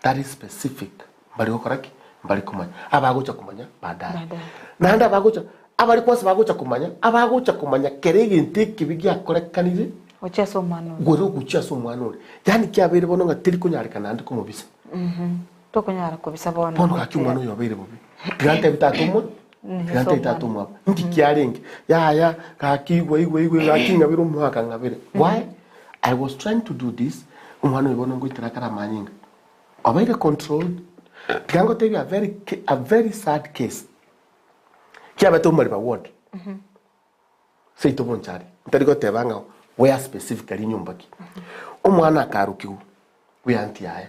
that is specific mbari gokora ki mbari komanya abagocha komanya baadaye Baadaye. naende abagocha abari kwansa bagocha komanya abagocha komanya kera egento ekibi giakorekanire Gochia ase omwana oria. gore ogochia ase omwana oria yaani kiabeire bono ng'a teri konyarekana naende komobisa Tokonyara kobisa bono. Bono gaki omwana oyo obeire bobe. Tiga ntebi tata omwa, tiga ntebi tata omwabo. Inki kiarenge? Yaya, gaki igwa igwa igwa gaki ng'abere omwaka ng'abere. Why? I was trying to do this, omwana oyo bono ngoitera akare amanyinga. Obeire controlled. Tiga ngotebi a very a very sad case. Kiabete omariba ward. Seito bonchari, ntari goteba ng'a where specifically nyomba ki. Omwana akarokigwa bwe aunty yaye.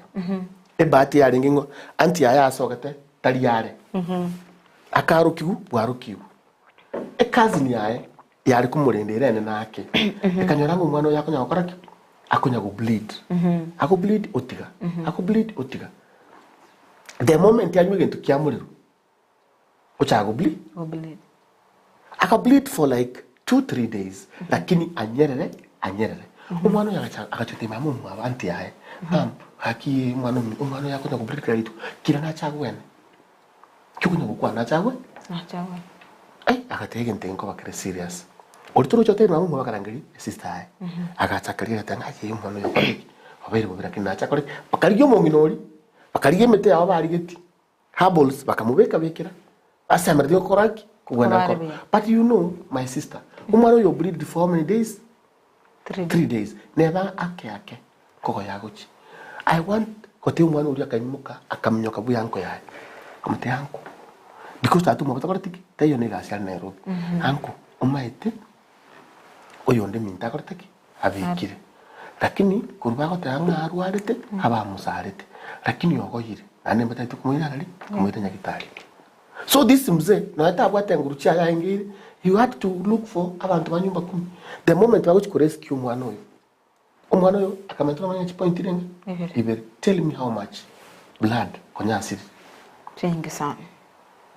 Ebahati yarenge ng'a aunty yaye asogete tari are. Akarokigwa bwarokigwa. Ecousin yaye yare komorenda ere enene ake, ekanyora ng'a omwana oyo akonya gokora ki? Akonya go bleed. Ago bleed otiga, ago bleed otiga. The moment anywa egento kia morero, Ochaka go bleed. Go bleed. Aka bleed for like 2 3 days lakini anyerere anyerere. Omwana oyo agacha agachotia mama omwabo aunty yaye mam gaki omwana omi omwana oyo akonya go bleed kera rituko kira nache agwene ki okonya gokwana nache agwe Nache agwene. Ai agateba egento eke nkoba kere serious. Oria toroche otebia mama omwabo akarangeria esister yaye agacha akaria agateba ng'a aye omwana oyo okorire ki obeire bobe lakini nache akore ki bakarigia omong'ina oria bakarigia emete yabo barigetie. Herbals bakamobeka bekera ase amereti gokora ki? Kogwena Kobare nkoro. buya. But you know my sister, omwana oyo obleed for how many days? Three 3 days. Neba ake ake nkogoya agochia. I want gotebia omwana oria akaimoka akaminyoka buya anko yaye. Akamotebia anko, because tata omwabo takoreti ki? Taiyo na egasi are Nairobi. Anko, omaete oyonde minto akorete ki? Abekire. Lakini korwa bagoteba ng'a arwarete, abamosarete. Lakini ogoyire, naende mbatagete komoira arari, komoira nyagitari. So this mzee, nonya tabwate enguru chiaye aengeire, you had to look for abanto ba nyumba kumi. The moment bagochi korescue omwana oyo, omwana oyo akamentwa namang'ana chipoint renge? Ibere. Ibere. Tell me how much blood konya asirire. Chingi sana.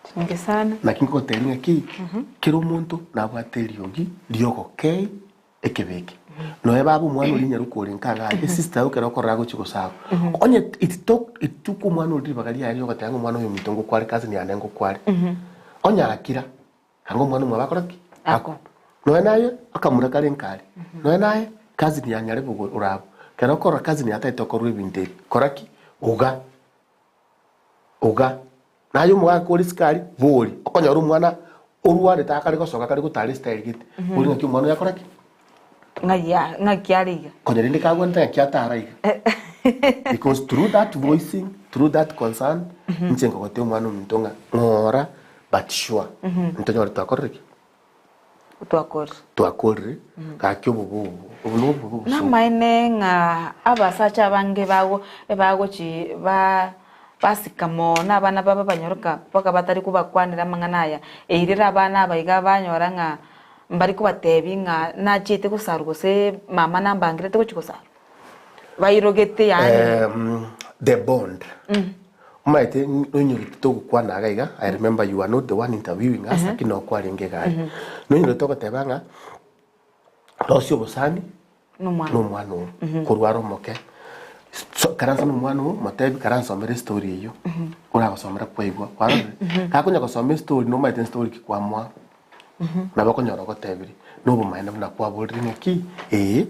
Chingi sana. Naki nkogotebia ng'aki, kera omonto nabwate eriogi ri'ogokei ekebe eke. Nonya baba omwana oria nyaroka ore nka iga aye, esister yao ekero okorora agochia gosaba. Onye it took it took omwana oria ribaga riaye riogoteba ng'a omwana oyo ominto ngokware cousin yane ngokware. Onye akira, anga omwana omwabo akore ki? Akwe. Nonya naye akamura kare nka aria, nonya naye cousin ya nyarebe ore abwo, ekero okorora cousin yaye tagete okorwa ebinto ebi, kora ki? Uga. Uga. Naye omogaka ore sukari, bori, okonyora omwana orwarete akare gosoka akare gotara estyle gete, bori ng'aki omwana oyo akora ki? Ng'ai ya ng'aki are iga. Konya rende kagwenerete ng'aki atara iga. Because through that voicing, through that concern, inche nkogotebia omwana ominto ng'a ng'ora but sure, ntonyore twakorire ki? Twakorire. Twakorire, gaki obobe obo, obo nobobe obosongo. Namaene ng'a abasacha abange bago bagochi ba basika mono abana babo abanyoroka mpaka batari kobakwanera amang'ana aya, eirere abana aba iga banyora ng'a mbari kobatebi ng'a nachiete gosarwa gose mama nambangerete gochia gosarwa. Bairogete yaani. The bond. Omanyete nonyorete togokwana iga iga, I remember you are not the one interviewing us lakini noo kwarenge iga aria. Nonyorete ogoteba ng'a rosia obosani Nomwana. nomwana oo korwa are omoke. So karansa nomwana oo motebi karansomere estory eyio, oragosomera kwaigwa kwarorire? Gakonya gosoma estory nomanyete estory ki kwamoa, nabo okonyora ogotebirie, nobomaene buna kwaborire ng'aki ee.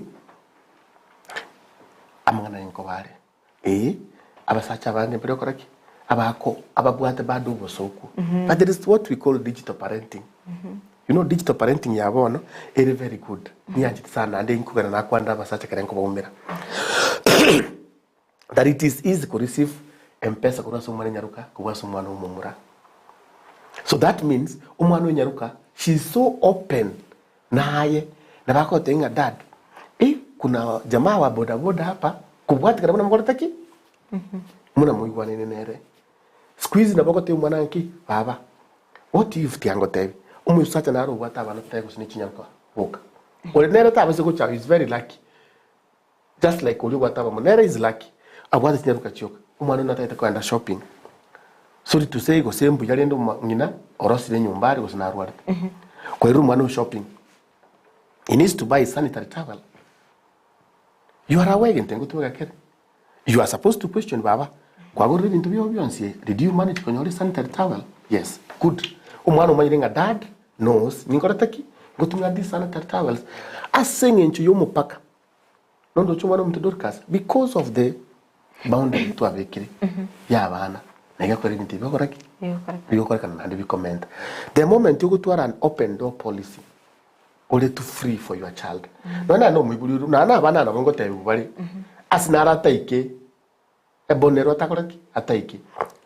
Amang'ana aye nkoba are, ee, abasacha abange mbare gokora ki? Abako ababwate bado obosoku but there is what we call digital parenting you know digital parenting ya bono ere very good nianchete sana naende nkogenda nakwanera abasacha ekere nkobaumera that it is easy ko receive mpesa korwa ase omwana enyaroka kobua ase omwana omomura so that means omwana onyaroka she is so open naye nabo agotebia ng'a dad eh kuna jamaa wa bodaboda hapa kobwatikana buna mokorete ki? Buna moigwanaine nere. Siku hizi nabo ogotebia omwana ng'aki, baba, what if tiangotebi, omosacha naro obwate abana totari gose ne chinyaroka boka. Ore nere tabase gocha is very lucky. Just like oria obwate abamura, nere is lucky, abwate chinyaroka chioka. Omwana oyio natagete kogenda shopping, sorry to say gose mbuya rende ng'ina orosire enyomba are gose narwarete. Koirera omwana oyo shopping, he needs to buy sanitary towel. You are aware egento ngotumeka kere. You are supposed to question baba, kwagorire ebinto biao bionsi eh, did you manage konyora esanitary towel? Yes, good. Omwana omanyire ng'a dad knows ninkorete ki? Ngotumia these sanitary towels. Ase eng'encho y'omopaka, nondoche omwana omonto Dorcas, because of the boundary twabekire ya abana, na egakora ebinto ebi bigokora ki? Bigokorekana naende bikomenta. The moment ogotwara an open door policy, ore too free for your child nonya naye nomoibori ore nonya na abana nabo ngotebiwa bare ase naro ataike ebonero atakore ki ataike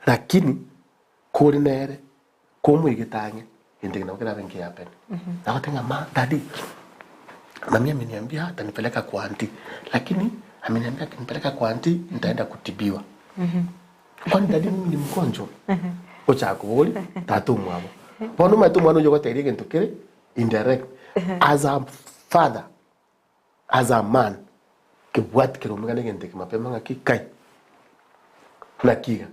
lakini kore nere komoigete ang'e gento eke nabo kerabe nkehappen nagoteba ng'a ma daddy mami ameniambia atanipeleka kwa aunty lakini ameniambia akinipeleka kwa aunty nitaenda kutibiwa Kwani daddy mimi ni mgonjwa? Ochaka koboria tata omwabo. Bono omanyete omwana oyio ogoteria egento kere indirect. As a father, as a man, kebwati kere omegane egento eke mapema ng'aki kai. Naki iga?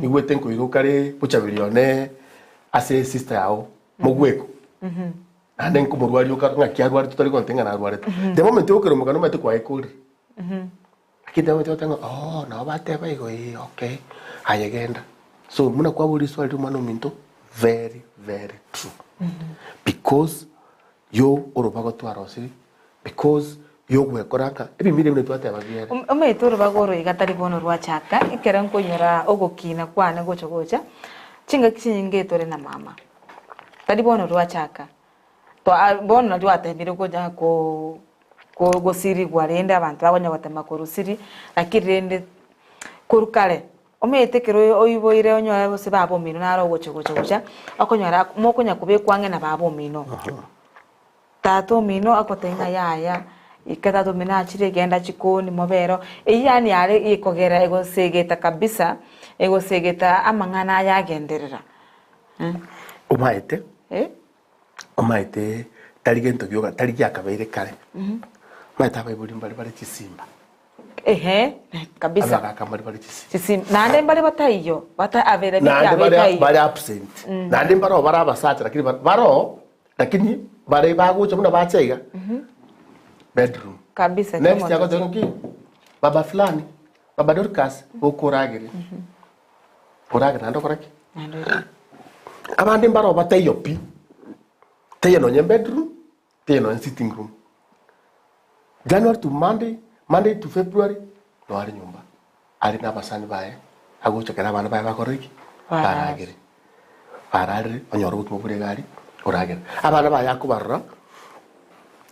Nigwete nkoiroka kare bochaberi one ase sister yao mogweko. Naende nkomorwaria oka ng'aki arwarete totari gontebia ng'a narwarete. The moment okera omogano omanyete kwaekorire. Lakini tebabwate goteba ng'a oo nabo bateba igo ee okay, aye genda. So buna kwaboria riswali riria omwana ominto very very true because yo orobago twarosiri because yogwekora ng'a ebimira buna twateba biere. Omanyete orobago oro iga tari bono rwachaka, ekero nkonyora ogokina kwane gocha gocha, chingaki chinyinge tore na mama, tari bono rwachaka. Bono nario gwatebire konya ko gosirigwa rende abanto bakonya gotema korosiria, lakini rende korwa kare, omanyete ekero oiboire onyore gose baba omino naro ogocha gocha gocha, okonyora mokonya kobekwa ang'e na baba omino. Tata omino agotebia ng'a yaya, ika tata omino achire genda chikoni mobere oo, eywo yaani yare ekogera egosegeta kabisa, egosegeta amang'ana aya agenderera. Omaete. Omaete tari gento gioka, tari giakabeire kare. Omaete abaibori mbare bare chisimba. Ehe, kabisa. Abagaka mbare bare chisimba. Chisimba. Naende mbare bataiyo, bata availability Naende yabo bare etaiyo. bare absent. Naende mbaroo bare abasacha lakini ba- baroo lakini bare bagocha buna bacha iga. Bedroom. Kabisa, Next kimoto agoteba ng'aki, baba fulani, baba Dorcas, bokoragere. Oragere naende okore ki? Naende ore. Abande mbaroo bataiyo pi, taiyo nonye bedroom, taiyo nonye sitting room. January to Monday, Monday to February, noo are nyomba, are na abasani baye, agocha ekero abana baye bakorire ki? Bararire. Baragere. Bararire, onyore obokima bore iga aria, oragere. Abana baye akobarora,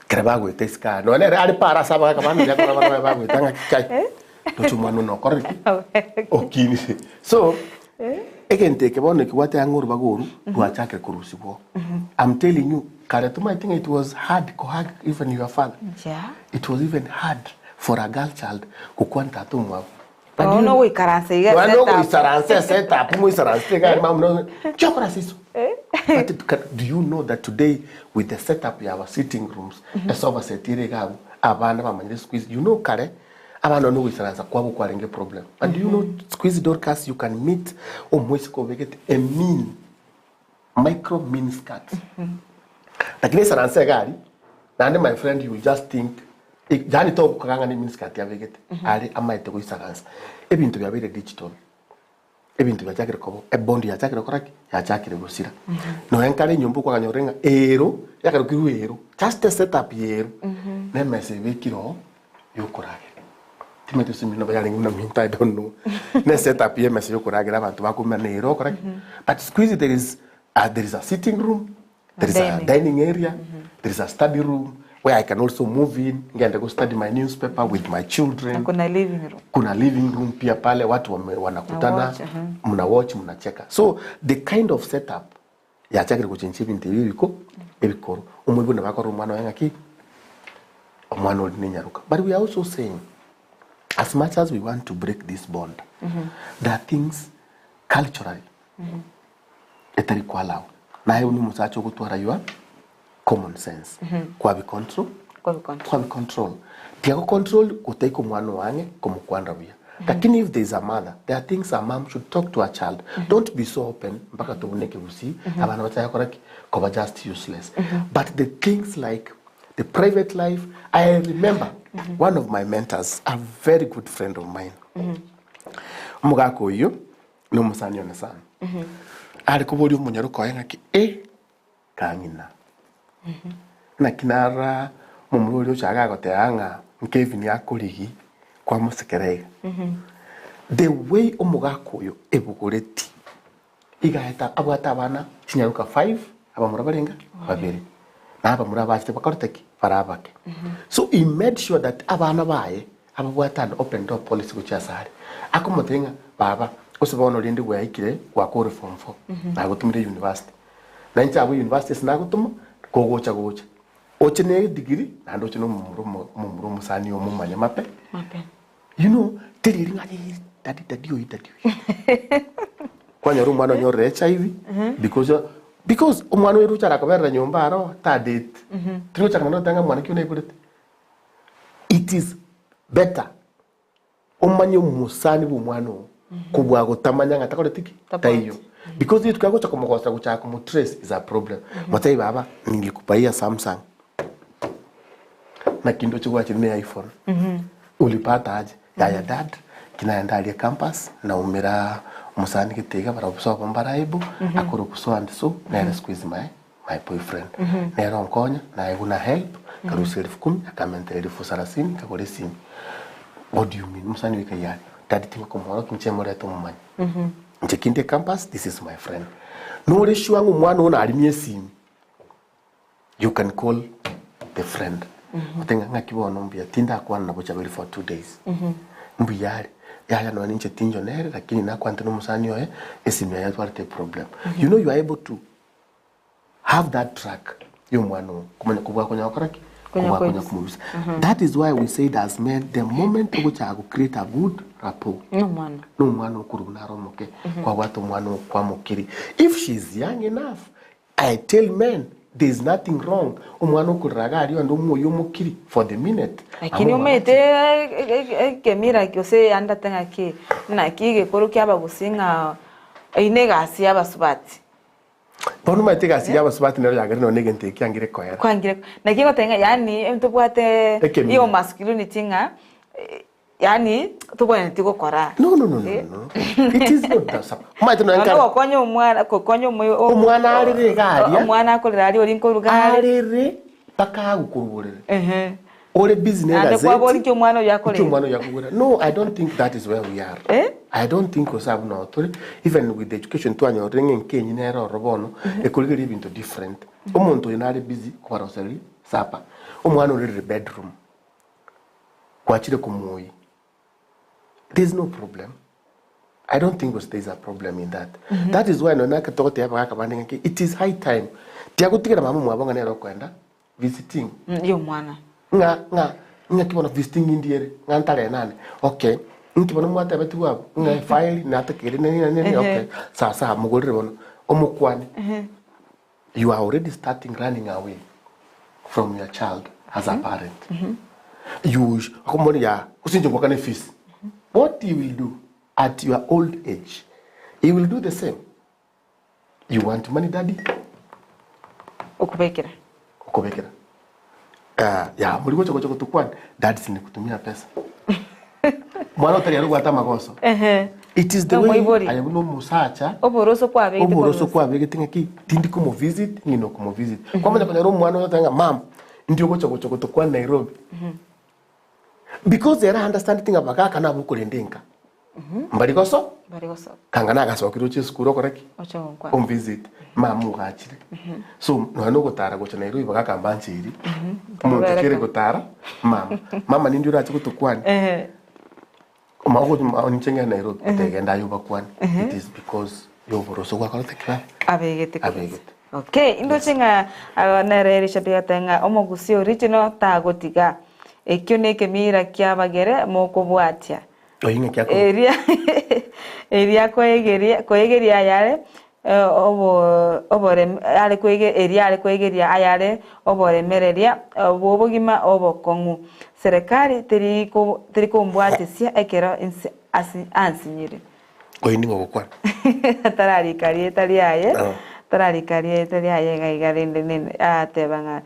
ekero bagoeta isiko aa, nonye nere are para ase abagaka bande akore abana baye bagoeta ng'aki kai, ndoche omwana one okorire ki? Okinire. So, egento eke bono ekebwate ang'e orobaga oru, rwachakire korusigwa oo. I'm telling you, kare tomaete ng'a it was hard ko hug even your father. Yeah. It was even hard for a girl child gokwana tata omwabo. But Nonya you- nogoikaransa iga Nonya set up. nogoisaransa eset up, moisaransete iga mama no chokora ase iso. But ka- do you know that today with the setup ya our sitting rooms, esofa set ere iga abwo, abana bamanyire siku hizi, you know kare, abana nogoisaransa kwabo kwarenge problem. But do you know siku hizi Dorcas you can meet omoiseke obegete a mean micro mini skirt. Lakini aisaranse iga aria, naende my friend you will just think, yaani togokaga ng'a ne mini skirt abegete, are amaete goisaransa. Ebinto biabeire digital, ebinto biachakire koba, ebondi yachakire gokora ki? Yachakire gosira. Nonya nkare enyomba okwaganya ore ng'a ero, yakarokirwe ero, just a set up ya ero, na emesa ebekire oo, yokoragera. Timanyeti gose mino yarenge buna minto I don't know. Ne setup ya emesa yokoragera abanto bakoumera ere okora ki. But siku hizi there is a, there is a sitting room, there is a dining area, there is a study room where I can also move in, ngende go study my newspaper with my children. Na kuna living room. Kuna living room pia pale watu wame, wanakutana watch, mhm. mna watch mnacheka. So the kind of setup yachakire gochenchia ebinto ebi ebiko ebikoro. Omoibori nabo akorora omwana oye ng'aki omwana oria nenyaroka. But we are also saying as much as we want to break this bond, there are things culturally etari koallow. Naye buna omosacha ogotwara your common sense kwabi control Kwabi control. kwabi control tiga go control gotaika omwana oo ang'e komokwanera buya lakini if there is a mother there are things a mom should talk to her child don't be so open mpaka tobune ekegusii abana bachake gokora ki koba just useless but the things like the private life I remember one of my mentors a very good friend of mine omogaka oyio na omosani one sana are koboria omonyaroka oye ng'aki eh Kang'ina. Naki narora momura oria ocha agagoteba ng'a Kevin akorigi kwamosekera iga. The way omogaka oyo ebogoreti iga aete abwate abana chinyaroka five abamura barenge babere na abamura bachete bakorete ki? Bare abake. So he made sure that abana baye ababwate an open door policy gochia ase are. Akomotebia ng'a baba gose bono rende gwaikire gwakore form four nagotumire university. Na inche abwo university ase nagotoma, kogocha gocha, oche ne edegree naende oche na omomura omo omomura omosani omomanye mape. Mape. You know, teri eri ng'a eh daddy daddy oyi daddy oyi. Kwanyora omwana onyorire HIV because because omwana oyo roche arakoberera nyomba aro tadeti. Tiri gochaka naende goteba ng'a mwana ki oyo naiborete. It is better Omanye omosani bw'omwana oo kobua gotamanya ng'a takoreti ki? Taiyo. Because rituko agocha komogosa gochaka komotrace is a problem. Motebie baba nilikubaia Samsung naki ndoche gwachire ne iPhone. Ulipata aje? Yaya dad ki naenda aria campus naumera omosani gete iga barabwo sobo mbaraibu akorokwa so and so nere siku hizi my my boyfriend. Nere onkonya naye buna help nkarusia elfu kumi akamentera elfu sarasini nkagora esimi. What do you mean? Omosani oika yare daddy tingokomworokia inche morete omomanye. Inche kinde campus this is my friend. Nore sure ng'a omwana oo narimie esimi you can call the friend ote ng'a ng'aki bono mbuya tindakwana na Bochaberi for 2 days. Mbuya are yaya nonya ninche tinjo nere lakini nakwanete na omosani oye esimi yaye yatwarete eproblem. You know you are able to have that track ya omwana oo komanya kobua konya gokora ki? Konya Kobua konya koibisa. komobisa. That is why we said as men the moment ogochaka go create a good rapport Nomwana. na omwana okorwa buna are omoke kwabwata omwana oo kwamokiri if she is young enough I tell men there is nothing wrong omwana okorera iga aria onde omoyie omokiri for the minute Lakini amo omanyete omwagache. ekemira gose eandate ng'aki naki egekoro kia abagusii ng'a eyio na egasi ya abasubati. Bono omanyete egasi ya abasubati nero yagere nonya egento eke kiangire koera. Kwangire naki egoteba ng'a yaani ntobwate Ekemira. iyo masculinity ng'a yaani tobwenereti gokora. No, no, no, no, no. It is not that. Omanyete nonya Nonya nkare gokonya omwana gokonya omo Omwana arere iga aria. Omwana akorera aria oria nkoruga are. Arere mpaka agokorwa borere. Ehe. Ore busy ne Naende egazeti. kwabori nki omwana oyio akorera. Nki omwana oyio akogwera. No, I don't think that is where we are. Eh? I don't think gose abwo noo tore. Even with the education twanyorire ng'a enka enyia nere ororo bono, ekorigereria ebinto different. Omonto oyo nare busy kobarosereria supper. Omwana orerire bedroom, gwachire komoyia. There is no problem. I don't think gose there is a problem in that. That is why nonya nake togotebia abagaka bande ng'aki it is high time. Tiagotigera mama omwabo ng'a nere okoenda visiting. Ya omwana. Ng'a ng'a ng'aki bono visiting indi ere ng'a ntare nane okay inki bono mwatebetigwe abwo ng'a efile natakere nini na nini okay sawa sawa mogorere bono omokwane you are already starting running away from your child as a parent you akomoni ya gose inche ngwakane fees what he will do at your old age he will do the same You want money daddy? Okobekera. Okobekera. Ah, ya muri gocha gocha gotukwana daddy sinikutumia pesa. Mwana otari arobwate amagoso. Ehe. It is the way Nomoibori. aye buna omosacha Oboroso kwabegete oboroso korwa kwabegete ng'aki tindi komovisit ng'ina okomovisit. Kwamanya konyora omwana oyo oteba ng'a mum ndi ogocha gocha gotokwana Nairobi. Because ere understandeti ng'a bagaka nabo okorenda enka. Mbari goso? Mbari gosoka. Kanga nagasokire oche esukuru okore ki? Oche gonkwana. Omvisit. Mama ogachire. So nonya na ogotara gocha Nairobi bagaka mbancheiri. Omonto ki ere gotara? Mama. Mama nindi orache gotokwania? Ehe. Inche ng'ende Nairobi, otebe genda aye obakwane. It is because ya oboroso gwakorete ki baba? Abegete korwa inse. Abegete. Okay, indoche ng'a aa nere Elisha agateba ng'a omogusii original tagotiga. Ekio nekemira kiabagere mokobwatia. Oyio ng'aki akorwa? Eria eria koegeria koegeria ayare obo oborem are koege eria are koegeria ayare oboremereria bw'obogima obokong'u. Serekari teri ko teri kombwatesia ekero inse asi ansinyire. Oyio ning'o ogokwana? Tararika rieta riaye, Ah. tararika rieta riaye iga iga rende nene ateba ng'a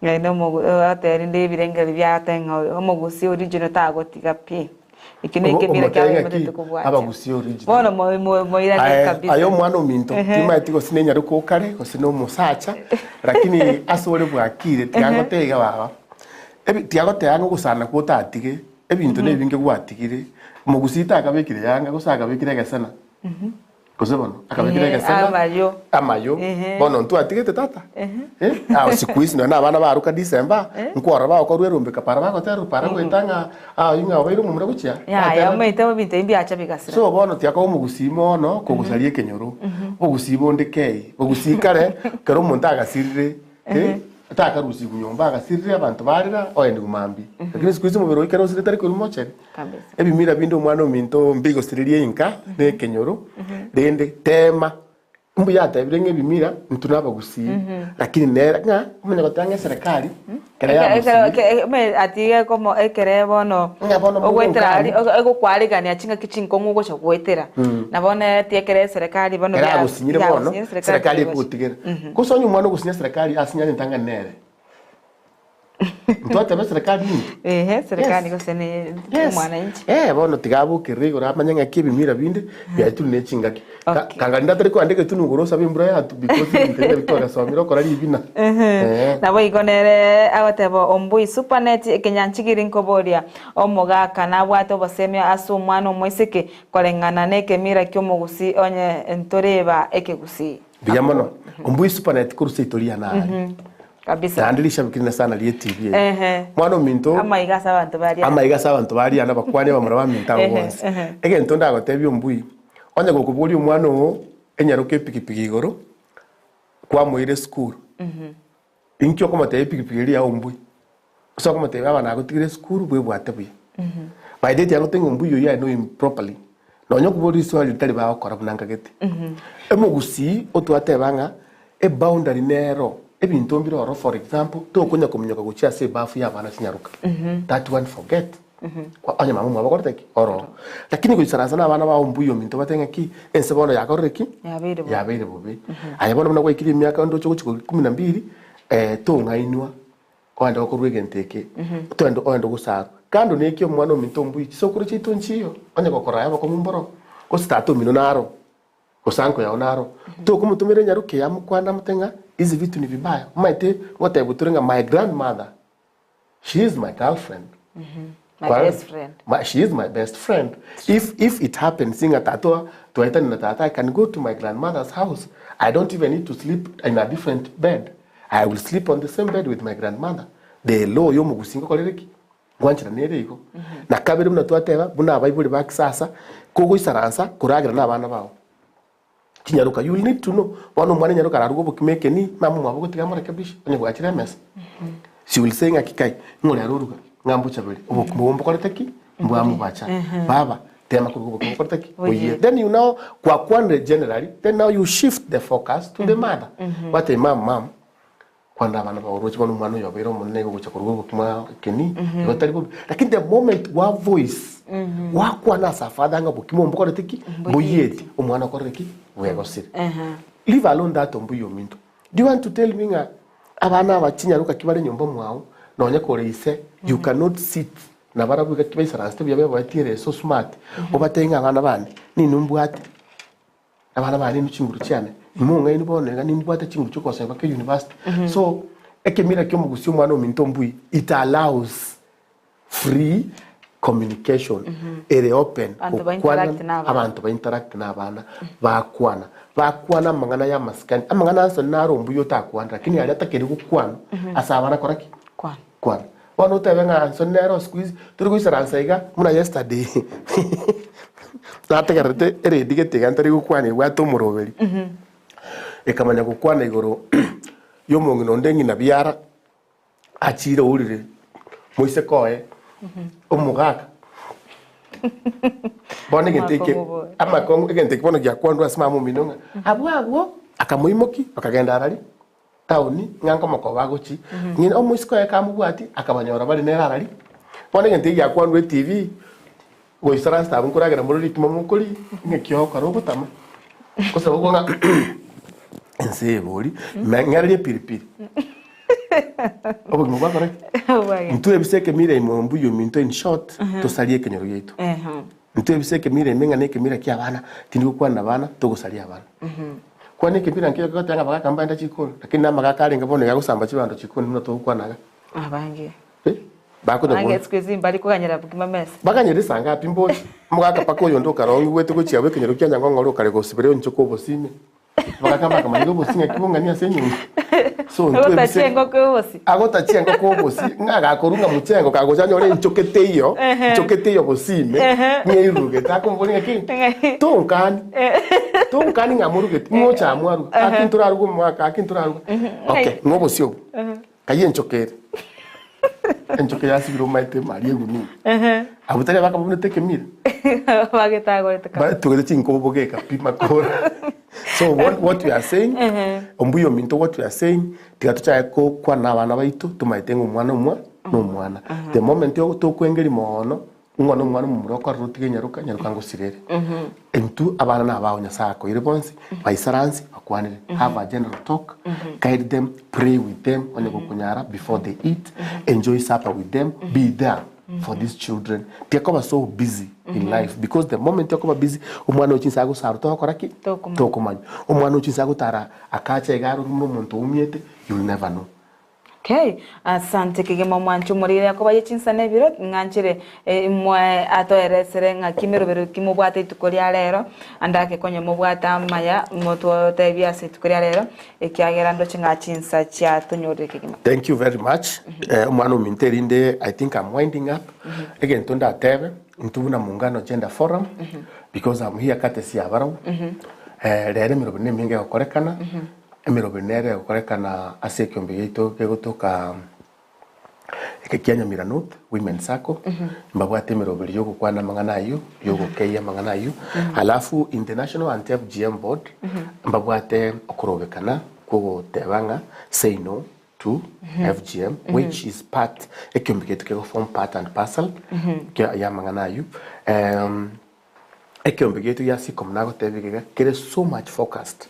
ng'a nomogu ateba rende ebirengererio biaye ateba ng'a omogusii original tagotiga pi. Eki Omo- nekemira omotebie kiabo ng'aki, omotete kobwatia. abagusii original. Bono moi- moi- moirane Aye, kabisa. aye omwana ominto, timaeti gose nenyaroka okare, gose na omosacha, lakini ase ore bwakire, tiga ngotebie iga baba, ebi tiga goteba ng'a ogosana kwa otatige, ebinto na ebinge gwatigire, omogusii takabekire yanga gose akabekire egesena, gose bono akabekire Ehe, egesena, amayo. amayo, Ehe. bono ntwatigete tata, eh, ah siku hizi nonye na abana baroka December, nkwarora bagokorwa erombe kapara bagotera para goeta ng'a ah oyio ng'a obeire omomura gochia, Yaya, batera omanyete ebinto ebi mbiacha bigasira. So bono tiakoba omogusii mono kogosaria ekenyoro, obogusii bonde kei, bogusii kare, ekero omonto agasirire eh, takarusigwa nyomba agasirire abanto barera oenigwe mambia. Lakini siku hizi omobere oyo ekero osirire tari korwa mocheri. Kabisa. Ebimira binde omwana ominto mbigosirerie inka na ekenyoro, rende tema mbuya atebire ng'a ebimira intwe na abagusii, lakini nere ng'a omanye goteba ng'a eserekari ekero Eke- ekero yagusii eke- eme atige komo ekere bono Ng'a bono ogoetera mogonkani. aria egokwarigania chingaki chinkong'u ogocha goetera. Nabo nere ekere eserekari bono Ekero bia- agosinyire bono, yagosinyire serikali serikali egocha. egotigera. Gose onye omwana ogosinya serikali asinyare entang'ani nere. Ntwateba eserekari ninki? Ehe, serikali Yes. gose ne Yes. omwananchi. Eh, bono tiga abokerere igoro amanye ng'aki ebimira binde biaetwe ne chingaki. Ka- Okay. Kanga rinde atari koanda egetunu igoro osabe embura yatu because ebinto binde bitwagasomire okora ribina. Eh. Nabo igo nere agoteba Ombui Supernet ekenyanchigiri nkoboria omogaka nabwate obosemia ase omwana omoiseke koreng'ana nekemira kiomogusii onye ntoreba ekegusii. Buya mono. Ombui Supernet korwa seito riane aria. Kabisa. Naende rishabiki rinde sana rie TV eye. Ehe. Mwana ominto Amaiga ase abanto baria. amaiga ase abanto baria na abakwania abamura baminto abo Ehe, bonsi. ehe. Egento ndagotebie ombui, onye gokoboria omwana oo enyaroke epikipiki igoro, kwamoira esukuru, inki okomotebia epikipiki eria yao ombui? Ase okomotebia baba nagotigire esukuru bwebwate buya. By the time ng'a ombui oyio I know him properly, nonya okoboria riswali ritari bagokora buna nkagete. Omogusii otwateba ng'a eboundary nero, ebinto mbire ororo for example, tokonya kominyoka gochia ase ebafu ya abana chinyaroka. That one forget. Kwa onye mama omwabo okorete ki? Ororo. Lakini goisaransa na abana bao mbuya ominto batebe ng'a ki, ense bono yakorire ki? Yabeire bobe. Yabeire bobe. Aye bono buna gwaikire emiaka ndoche gochia kori kumi na mbili, tong'ainwa Oende gokorwa egento eke, toende oende gosarwa. Kando neki omwana ominto ombui, chisokoro chiaito nchiyo, onye gokora aya obokong'u mboro, gose tata omino naro, gose anko yao naro. Tokomotomera enyaroke eye amokwane amote ng'a hizi vitu ni vibaya. Omanyete ngotebwa tore ng'a my grandmother, she is my girlfriend. My Kwa- best friend. My, she is my best friend. If, if it happens ng'a tata twaetani na tata, I can go to my grandmother's house. I don't even need to sleep in a different bed. I will sleep on the same bed with my grandmother. The law y'omogusi ngokorere ki? Ngwanchera nere igo. Na kabere buna twateba, buna abaibori ba kisasa, kogoisaransa koragera na abana bao. Chinyaroka, you will need to know. Bono omwana enyaroka araruge obokima ekeni, mama omwabo ogotiga amorekebishe, onye bwachire emesa. She will say ng'aki kai, ng'o rero oruga, ng'a mbochabere, obokima obo mbokorete ki? Mbwamobacha. Baba, tema koruga obokima bokorete ki? Boyie. Then you now, kwakwanire generally, then now you shift the focus to the mother. Gwatebia mum, mum, kwanera abana bao oroche bono omwana oyo obeire omonene igo ogocha koruga obokima ekeni, igo tari bobe. Lakini the moment wa voice, gwakwana ase afather ng'a obokima obo mbokorete ki? Mboyieti. Omwana okorire ki? Bwegosire. Leave alone that ombuya ominto. Do you want to tell me ng'a abana aba chinyaroka ki bare nyomba mwao, nonye kore ise, you cannot sit nabarabwo iga ki baisaransete buya beboetie ere so smart, obatebie ng'a abana bane, ninwe mbwate, abana bane inwe chinguru chiane, imong'aini bono iga nimbwate chinguru chiokobasomia mpaka university. So, ekemira kia omogusii omwana ominto mbui, it allows free. communication ere open, Abanto ba gokwana interact na abana. abanto ba interact na abana, bakwana, bakwana amang'ana ya amasikani, amang'ana ase naro mbuya otakwane lakini aria atakeri gokwanwa ase abana kora ki? Kwana. Kwana. Bono otebe ng'a nsoni nero siku hizi tori goisaransa iga buna yesterday nategererete eredi gete iga ntari gokwana ebwate omoroberi, ekamanya gokwana igoro ya omong'ina onde ng'ina biara. Achiire ourire moiseke oye omogaka. Bono egento eke Amakong'u bobe. amakong'u egento eke bono giakwanirwe ase mama omino ng'a abwo abwo akamoimokia bakagenda arari town ng'a nkomokoba agochia ng'ina omoiseke oye kamobwati akabanyora bare nere arari. Bono egento eke giakwanirwe etibi goisaransa abwo nkoragera more rikimo mokoria ng'aki ogokora ogotama gose okwo ng'a ense eye bori ng'ererie epiripiri. Obogima bwakora ki? Obwagenda. Intwe ebise ekemira ime ombuya ominto in short tosarie ekenyoro giaito. Intwe ebise ekemira ime ng'a na ekemira kia abana tindi gokwana na abana togosaria abana. Kwana ekemira nkeiyo kegoteba ng'a abagaka mbaenda chikoni lakini na amagaka arenge bono iga agosamba chibando chikoni buna togokwana iga. Abange. Eh, bakonya Abange bono. siku hizi mbari koganyera bokima mesa. Baganyera esango api mbochi. Omogaka mpaka oyonde okarongigwete gochia abwo ekenyoro kia Nyang'ong'ore okare gosibera enchoka obosime. Bagakamba bakamanya obosi ng'aki bong'ani ase enyomba. So intwe Agotachia ebise engoko obosi. agotachia engoko obosi ng'a agakorwa ng'a mochengo kagocha anyore enchoka eteiyo, enchoka eteiyo bosime, ng'a erurugete akomoboria ng'aki Ng'aki? tonkani tonkani ng'a morugeti ng'a ocha mwaruga gaki ntoraruga omwaka gaki ntoraruga okay ng'a obosi obo kayia enchoka ere enchoka yasibire omaete ime aria egunia abwo tari abakabunete ekemira Bagetagorete kabisa. Batugete chinkobo bogeka pi makora. So what, what we are saying, ombuya ominto what we are saying, tiga tochake kokwana na abana baito, tomaete ng'a omwana omwa nomwana. The moment tokoengeria mono, ng'a nomwana omomura okorora otige nyaroka, nyaroka ngosirere. Intwe abana na abao Nyasaye akoire bonsi, baisaranse, bakwanere. Have a general talk, guide them, pray with them, onye gokonyara before they eat, enjoy supper with them, be there. for these children tiakoba so busy in life because the moment okoba busy omwana oyo chinsa agosara togokora ki Tokomanya. tokomanya omwana oyo chinsa agotara akacha iga arore buna omonto oumiete you'll never know. Okay, asante kegima omwanchi omoriri akoba ye chinsa na ebiro ng'anchere eh, mwe atoeresere ng'aki merobero ki mobwate rituko ria rero ande ake konya mobwate amaya mototebie ase rituko ria rero Ekiagera ndoche ng'a chinsa chiatonyorire kegima. Thank you very much eh, omwana ominto erinde I think I'm winding up egento ndatebe intwe buna Muungano Gender Forum because I'm here courtesy ya barabwo eh, rero emeroberi nemenge egokorekana emeroberi nere egokorekana ase ekiombe giaito kegotoka Eke kia Nyamira North Women Sacco, mbabwate emeroberi yogokwana amang'ana ayio, yogokeyia amang'ana ayio. Alafu in the National Anti-FGM Board, mbabwate okorobekana kwogoteba ng'a say no to FGM, which is part, ekiombe giaito kego form part and parcel kia ya amang'ana ayio. Ekeombe giaito gia Sicom nagotebia iga kere so much focused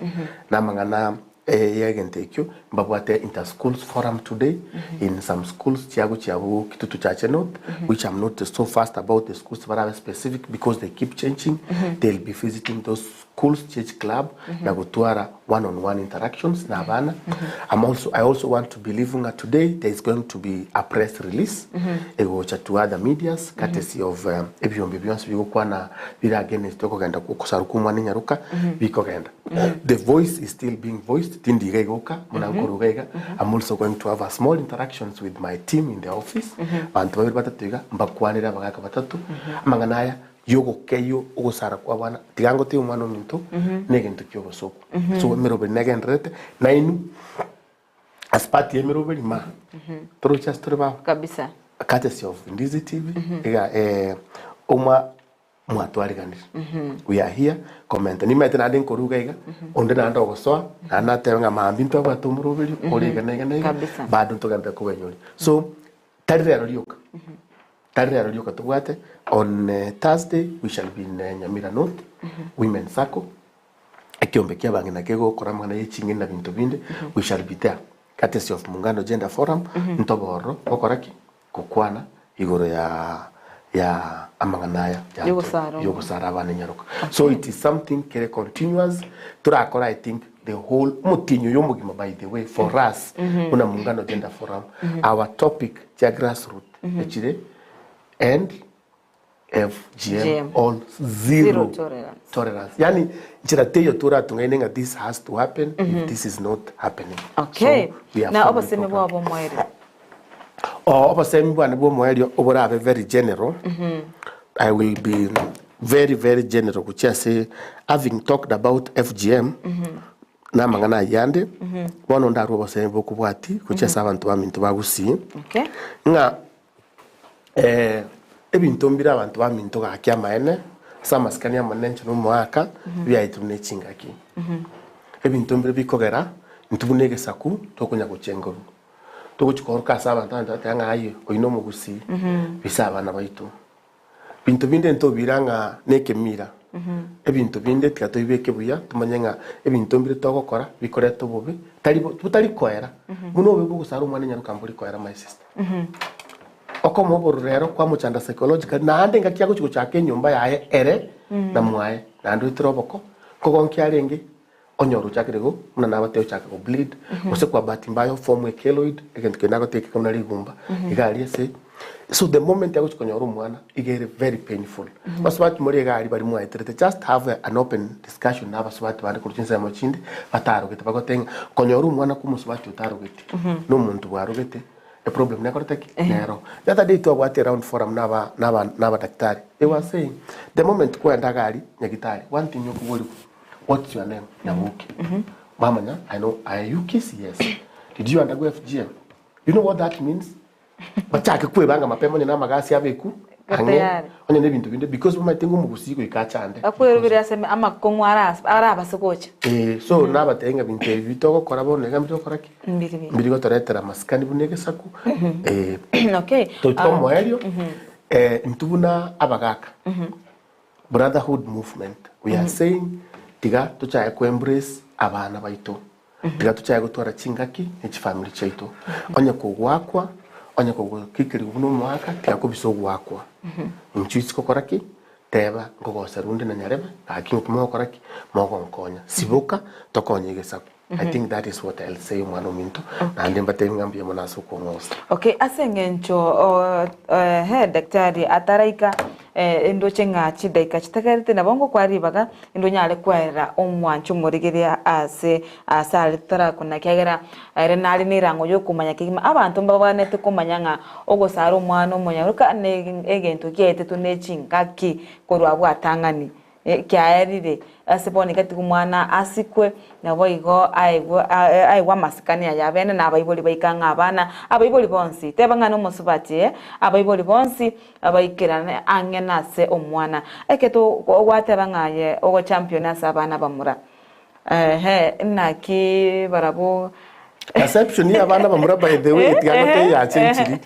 na amang'ana ya egento ekio, mbabwate inter schools forum today in some schools chiagochia abwo Kitutu Chache North which I'm not so fast about the schools barabe specific because they keep changing, they'll be visiting those schools church club na gotwara one on one interactions na abana. I'm also, I also want to believe ng'a today there is going to be a press release egocha to other medias courtesy of ebiombe bionsi bigokwana bire against okogenda kwa okosaru kwa omwana enyaroka bikogenda. The voice is still being voiced tindi iga igoka buna nkoruga iga I'm also going to have a small interactions with my team in the office banto babere batato iga mbakwanere abagaka batato amang'ana aya Y'ogokeyia ogosara kw'abana, tiga ngotebie omwana ominto, negento ki'obosooku. So emeroberi negendererete, nainwe as part y'emeroberi ma, toroche ase tore baba. Kabisa. Courtesy of Ndizi TV, iga eh, omwa mwatwariganire. We are here commenta. Nimaete naende nkoruga iga, onde naende ogosoa, naende natebe ng'a mambia ntwabwate omoroberi ore iga na iga na iga, Kabisa. bado ntogenderere kobainyoria. So, tari rero rioka. Tari rero rioka tobwate, on Thursday we shall be in Nyamira North Women Sacco, ekiombe kia abang'ina kegokora amang'ana ye ching'eni na binto binde, we shall be there courtesy of Muungano Gender Forum, ntobe ororo gokora ki? Gokwana igoro ya ya amang'ana aya ya Yogosara omwana. yogosara abana enyaroka. So it is something kere continuous, torakore I think the whole omotienyi oyo omogima by the way for us buna Muungano Gender Forum, our topic chia grassroot echire and. FGM GM. or Zero zero tolerance. tolerance. Yaani nchera teiyo toratung'aine ng'a this has to happen if this is not happening. Okay. So we are Na forming obosemi program. bwabo omoerio. Oh, obosemi bwane bwa omoerio oborabe very general. I will be very very general gochia ase having talked about FGM na amang'ana ayio ande, bono ndarue obosemi bokobwati gochia ase abanto baminto ba Gusii, Okay. ng'a Ebinto mbire abanto baminto gaki amaene, ase amasikani amanene inche nomoaka, biaetwe buna echingaki. Ebinto mbire bikogera intwe buna egesaku tokonya gochengerwa. Togochia kooroka ase abanto, abanto bateba ng'a aye oyio nomogusii, bisa abana baito. Binto binde ntobira ng'a nekemira, ebinto binde tiga toibeke buya tomanye ng'a ebinto mbire togokora bikoreta obobe, tari botari koera. Buna obobe bogosara omwana enyaroka mbori koera my sister. Okomoa obororero kwamochanda psychologically naende engaki agochia gochaka enyomba yaye ere na mwaye naende oetere oboko, nkogonkia arenge onyore ochakire go buna nabatebia ochake go bleed gose kwa bahati mbaya oform a keloid egento keria nagotebia keke buna rigumba iga aria ase so the moment agochia konyora omwana iga ere very painful. Abasubati more iga aria baria mwaeterete just have an open discussion na abasubati bande korwa chinsemo chinde batarogete bagotebia ng'a konyora omwana kwa omosubati otarogeti na omonto bwarogete Eproblem nekorete ki? Nero. The other day twabwate eround forum naba naba nabadaktari. They were saying the moment kwenda iga aria nyagitari, one thing okoborigwa, what's your name? Nyaboke. Bamanya, I know, are you Kisii? Yes. Did you undergo FGM? You know what that means? Bachake kwebanga mapema onye na amagasi abeku ang'e Tayari. onye na ebinto binde because bamaete ng'a omogusii goika achande. Bakwerubire ase amakong'u ara arabase gocha. Eh, so nabatebia ng'a ebinto ebi togokora bono iga mbitogokora ki? Mbiri buya. Mbiri gotoretera amasikani buna egesaku, eh, Okay. tochia omoerio, eh, intwe buna abagaka, brotherhood movement, we are saying tiga tochake ko embrace abana baito, tiga tochake gotwara chingaki ne chifamiri chiaito. Onye kogoakwa, onye kogokikeriwa buna omoaka, tiga kobisa ogoakwa. Inchuo isiko kora ki? Teba, Nkogosera onde na nyarebe, gaki inki mogokora ki? Mogonkonya. Siboka, tokonye egesaku. I think that is what I'll say omwana ominto, naende mbatebi ng'a mbuya mono ase okong'osa. Okay, ase eng'encho ehe daktari ataraika ndoche ng'a chidaika chitagerete nabo ngokwa ribaga inde onyare kwerera omwancho omorigereria ase ase are totarakuna ekiagera ere nare nerango yokomanya kegima abanto mbabwenerete komanya ng'a ogosara omwana omonyaroka ne egento kiaetetwe ne chingaki korwa abwo atang'ani Kiaerire ase bono igatiga omwana asikwe, naboigo aegwe aegwe amasikani aye abene na abaibori baika ang'e abana, abaibori bonsi, teba ng'a nomosubati ee, abaibori bonsi baikerane ang'e nase omwana. Eke to gwateba ng'a aye ogochampion ase abana abamura. Ehe, naki barabwo Perception ya abana bamura by the way tiga ngotebie yachenchiri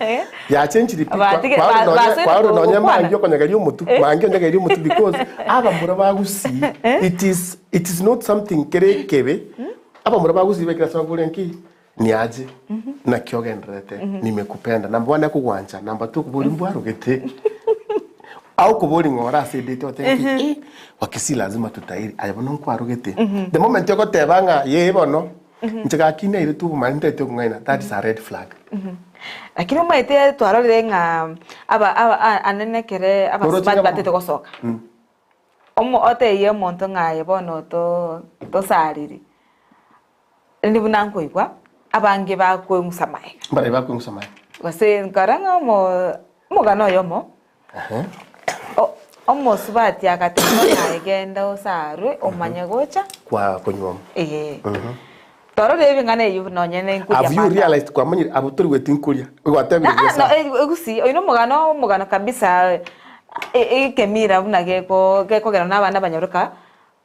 yachenchiri pi Batige- kwa- ba- kwaore nonye basire kwaore nonye gokwana. mangi okonyegeria omotu mangi onyegeria omotu because abamura bagusii it is it is not something kere ekebe abamura bagusii bekera ase bakobora nki niaje naki ogendererete nimekupenda number one nakogwancha number two okobori mbwarogete Aokoboria ng'a ore ase edate otebe ki eh, Wakisii lazima tutairi aye bono nkwarogete the moment ogoteba ng'a yee bono inche gaki nairetwe obomani ntaete okong'aina that is a red flag. Lakini omanyete twarorire ng'a aba aba a- anene ekere Oroche abasubati ng'a batete gosoka, omo otebie omonto ng'a aye bono to tosariri, rende buna nkoigwa, abange bakoeng'usa magega. Mbaria bakoeng'usa magega. Gose nkara ng'a omo omogano oyomo, Omosubati agateba ng'a genda osarwe omanye gocha Kwa konyuoma. Ee. Torore ebing'ana eyio nonye ne nkoria Have you amanda. realized kwamanyire abwo tori goeti nkoria gwatebire Ah, ah, gesa. no, eh, gusii oyo nomogano omogano kabisa ekemira buna geko gekogera na abana banyaroka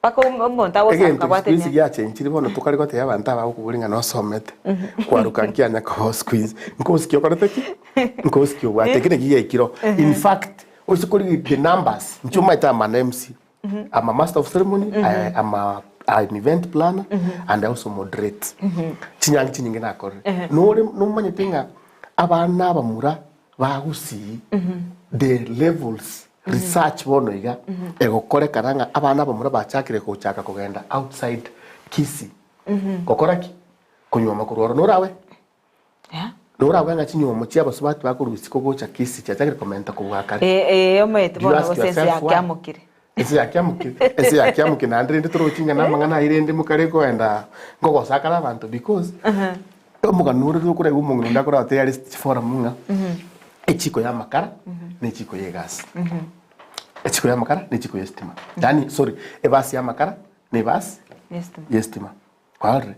Mpaka omonto agosaroka Egento abwate siku hizi emiaka. giachenchire bono tokare gotebia abanto aba bagokoboria ng'a nosomete, kwaruka nkianya koba siku hizi, nkosi ki okorete ki? Nkosi ki obwate? Eki naki giaikire oo. In fact, ase korigia the numbers, inche omanyete I'm an MC, I'm a master of ceremony, I am a an event planner and I also moderate. Chinyangi chinyinge nakorire. Nore nomanyete ng'a abana abamura Bagusii the levels research bono iga egokorekana ng'a abana abamura bachakire gochaka kogenda outside Kisii gokora ki? Konyuoma korwa oro norawe? Yeah. Norabue ng'a chinywomo chia abasubati bakorwa isiko gocha Kisii chiachakire komenta kobua kare. Ee, ee, omanyete Do you bono ask gose ense yourself why? yakiamokire. Ense yakiamokire, ense yakiamokire naende rende torochi ng'a namang'ana ayio rende mokare koenda nkogosakara abanto because omogano ore tokoraigwa omong'ina onde akoragotebia are chiforum ng'a echiko ya amakara na echiko ya egasi. Echiko ya amakara na echiko ya estima yaani sorry ebasi ya amakara na ebasi Y'estima. ya estima. Kwarorire?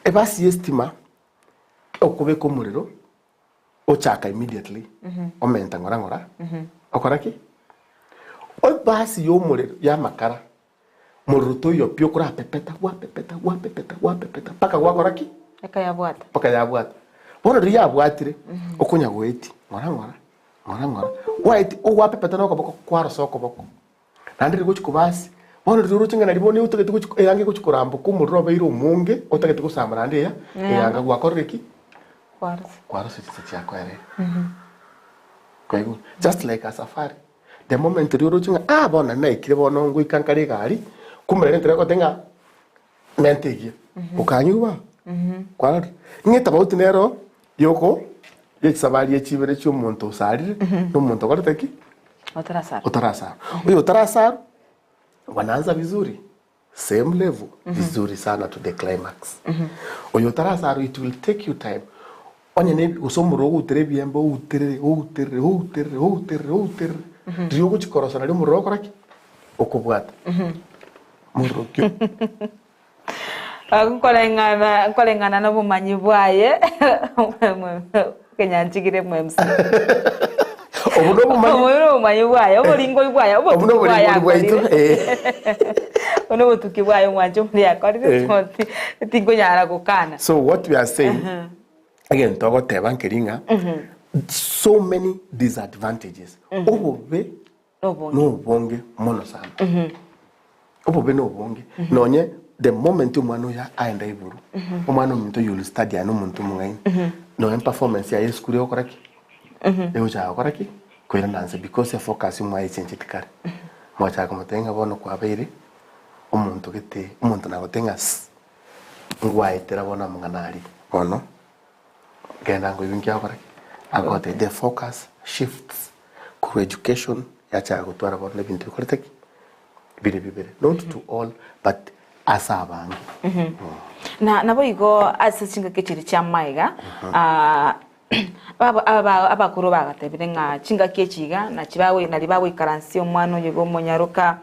Ebasi ya estima okobeka omorero ochaka immediately omenta ng'ora ng'ora okora ki? Ebasi ya omorero ya amakara morero toiyo pi okorapepeta gwapepeta gwapepeta gwapepeta mpaka gwakora ki? Mpaka yabwata. Mpaka yabwata. Bono riria yabwatire okonya goetia ng'ora ng'ora ng'ora ng'ora gwaetia ogwapepeta na okoboko kwarosa okoboko. Naende rigochia koba ase, bono riria oroche ng'a nario bono otagete gochia eyanga egochia koramboka omorero obeire omonge, otagete gosamba naende eya, eyanga gwakorire ki? Kwarosa. Kwarosa chinsa chiako ere. Kwaigure? Just like a safari, the moment riria oroche ng'a ah bono nari naikire bono ngoika nkare egari, kumbe nere ekero egoteba ng'a menta egiya, okanyigwa? Kwarorire? Ng'a etofauti nero yoko ye chisabari echi ibere chia omonto osarire, na omonto okorete ki? Otarasarwa. Otarasarwa. Oyo otarasarwa, wanaanza vizuri, same level, vizuri sana to the climax. Oyo otarasarwa it will take you time. Onye ne gose omorero ogoutere ebiembe outerere outerere outerere outerere outerere, riria ogochia korosa nario omorero ogokora ki? Okobwata. Morero ki? Nkoreng'ana nkoreng'ana nobomanyi bwaye Kenyanchigire MC. Obo nobomanyi. Obo nobomanyi bwaye, oboringori bwaye, Obo obotuki bwaye noboringori bwaito, akorire. eh. Obo nobotuki bwaye omwanche oria akorire, Eh. so ti- tinkonyara gokana. So what we are saying, egento ogoteba nkeri ng'a so many disadvantages. Obobe Nobonge. nobonge mono sana. Obobe nobonge. Nonye the moment omwana oyo aenda igoro, omwana ominto you will study aye nomonto omong'aini, nonye performance yaye esukuru egokora ki? Egochaka gokora ki? Koirana nse because efocus mwayechencheti kare. Mwachaka komotebia ng'a bono kwabeire omonto gete, omonto nagotebia ng'a sss, ngwaetera bono amang'ana aria bono. Genda ngoigwe inki agokora ki? Agotebia the focus shifts korwa education yachaka gotwara bono ebinto bikorete ki? Bire bibere not to all but ase abange. Na naboigo ase chingaki chiria chia maiga, ah, aba- aba- abakoro bagatebire ng'a chingaki echi iga nachi bagoi nari bagoikaransia omwana oyo iga omonyaroka,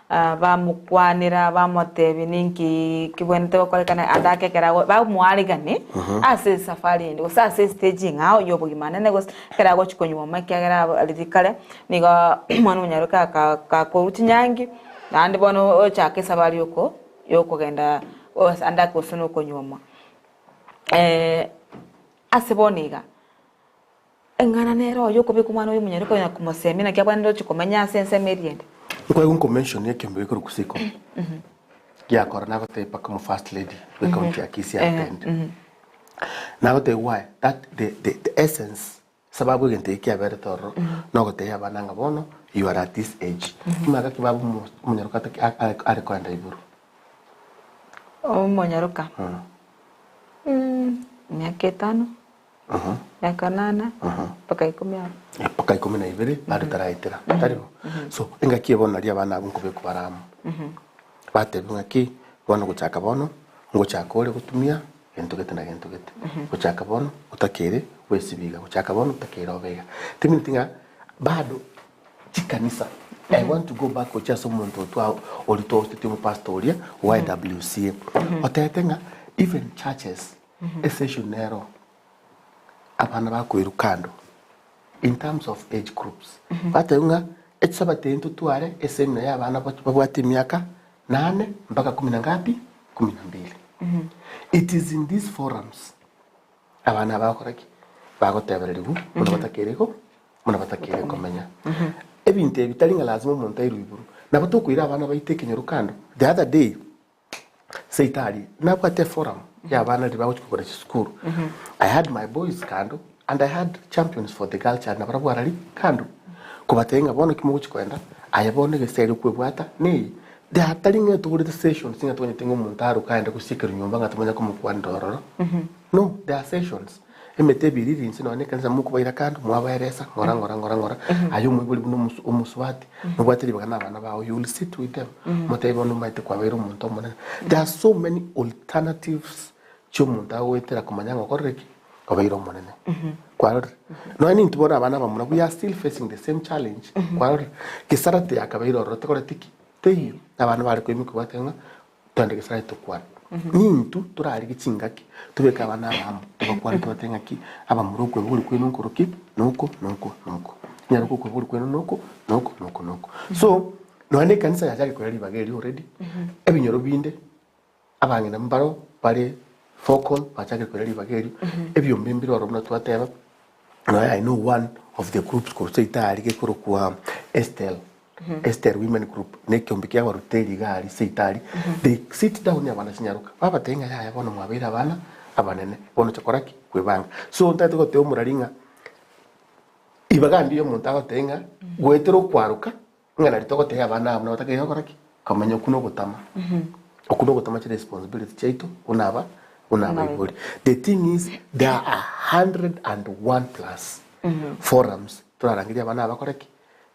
ah, bamokwanera bamotebia ninki kebwenerete gokorekana ande ake ekero ago bamoaregane ase esafari ende gose ase estage eng'ao ya obogima nene gose ekero agochi konyuoma ekiagera abo riria kare nigo omwana omonyaroka aka gakorwa chinyangi naende bono ochaka esabari oko yokogenda ase ande ake gose na okonyuoma. Ase bono iga. Eng'ana nere oyo okobeka omwana oye omonyene konya komosemia naki abwenerete gochia komenya ase ensemo eria ende. Nkoigwa nkomention ekeombe gekorokwa Siko giakora nagotebia mpaka omo first lady bwe county ya Kisii attend. Nagotebia why that the the the essence sababu egento eke kiaberete ororo nogotebia abana ng'a bono you are at this age. Omwaka ki baba omo omonyaroka atake are koenda igoro. Omonyaroka emiaka etano. Miaka nana mpaka ikomi abo. Mpaka ikomi na ibere bado taraetera tari bo? So engaki eye bono naria abana abwo nkobekwa bare amo. Batebiwa ng'aki bono gochaka bono ngochaka ore gotumia gento gete na gento gete. Gochaka bono otakeire gwesibia iga, gochaka bono otakeire obe iga. Timineti ng'a bado chikanisa I want to go back gochia ase omonto otwa oria twagosetie omopastor oria YWCA otebete ng'a even churches Esession nero abana bakoirwa kando in terms of age groups. Batebigwa ng'a echisabato eye ntotware esemina ya abana babwate emiaka nane mpaka kumi na ngapi? Kumi na mbili. It is in these forums abana aba bagokora ki? Bagotebererigwa buna batakeire igo, buna batakeire komenya. Ebinto ebi tari ng'a lazima omonto airwe igoro. Nabo tokoira abana baito ekenyoro kando. The other day, Seitari nabwate eforum y'abana riria bagochia kogora chisukuru. I had my boys kando and I had champions for the girl child nabarabwo arari kando. Kobatebia ng'a bono ki mogochia koenda, aye bono egeseri okwebwata neye. There are tari ng'a togorete sessions ng'a toganyete ng'a omonto aroke aende gosiekerwa nyomba ng'a tomanye komokwanera ororo. No, there are sessions. Emete ebiriri inse nonya na ekanisa mokobaira kando, mwabaeresa ng'ora ng'ora ng'ora ng'ora, aye omoibori buna omosu omosubati, nobwate ribaga na abana bao, you will sit with them, motebie bono omanyete kwabeire omonto omonene. There are so many alternatives chia omonto agoetera komanya ng'a okorire ki? Obeire omonene. Kwarorire? Nonya nintwe bono abana abamura, we are still facing the same challenge. Kwarorire? Gesarate yakabeire ororo tekoreti ki? Teiyo. Abana bare koimokia bateba ng'a Twende gesare tokwane. Nintwe torarigie chingaki tobeke abana aba amo, tobakwane tobatebie ng'aki abamura okweboria kwaino nkoroki noko noko noko. Nyaroka okweboria kwaino noko noko noko noko. So, nonya na ekanisa yachakire koira ribaga erio already, ebinyoro binde abang'ina mbaro bare vocal bachakire koira ribaga erio, ebiombe mbire ororo buna twateba, nonya I know one of the groups korwa seito aria gekorokwa Estel. Estel Women Group na ekeombe kia abaruteri iga aria seito aria, they sit down abana chinyaroka, babatebia ng'a yaya bono mwabeire abana abanene, bono chakora ki? Kwebanga. So ntagete gotebia omorari ng'a ibaga ndiyo omonto agotebia ng'a goetera okwaroka ng'a nari togotebia abana aba buna batakeire gokora ki? Komanya okwo nogotama. Okwo nogotama chiresponsibility chiaito buna aba buna abaibori. The thing is there are 101 plus forums torarangerie abana aba bakore ki?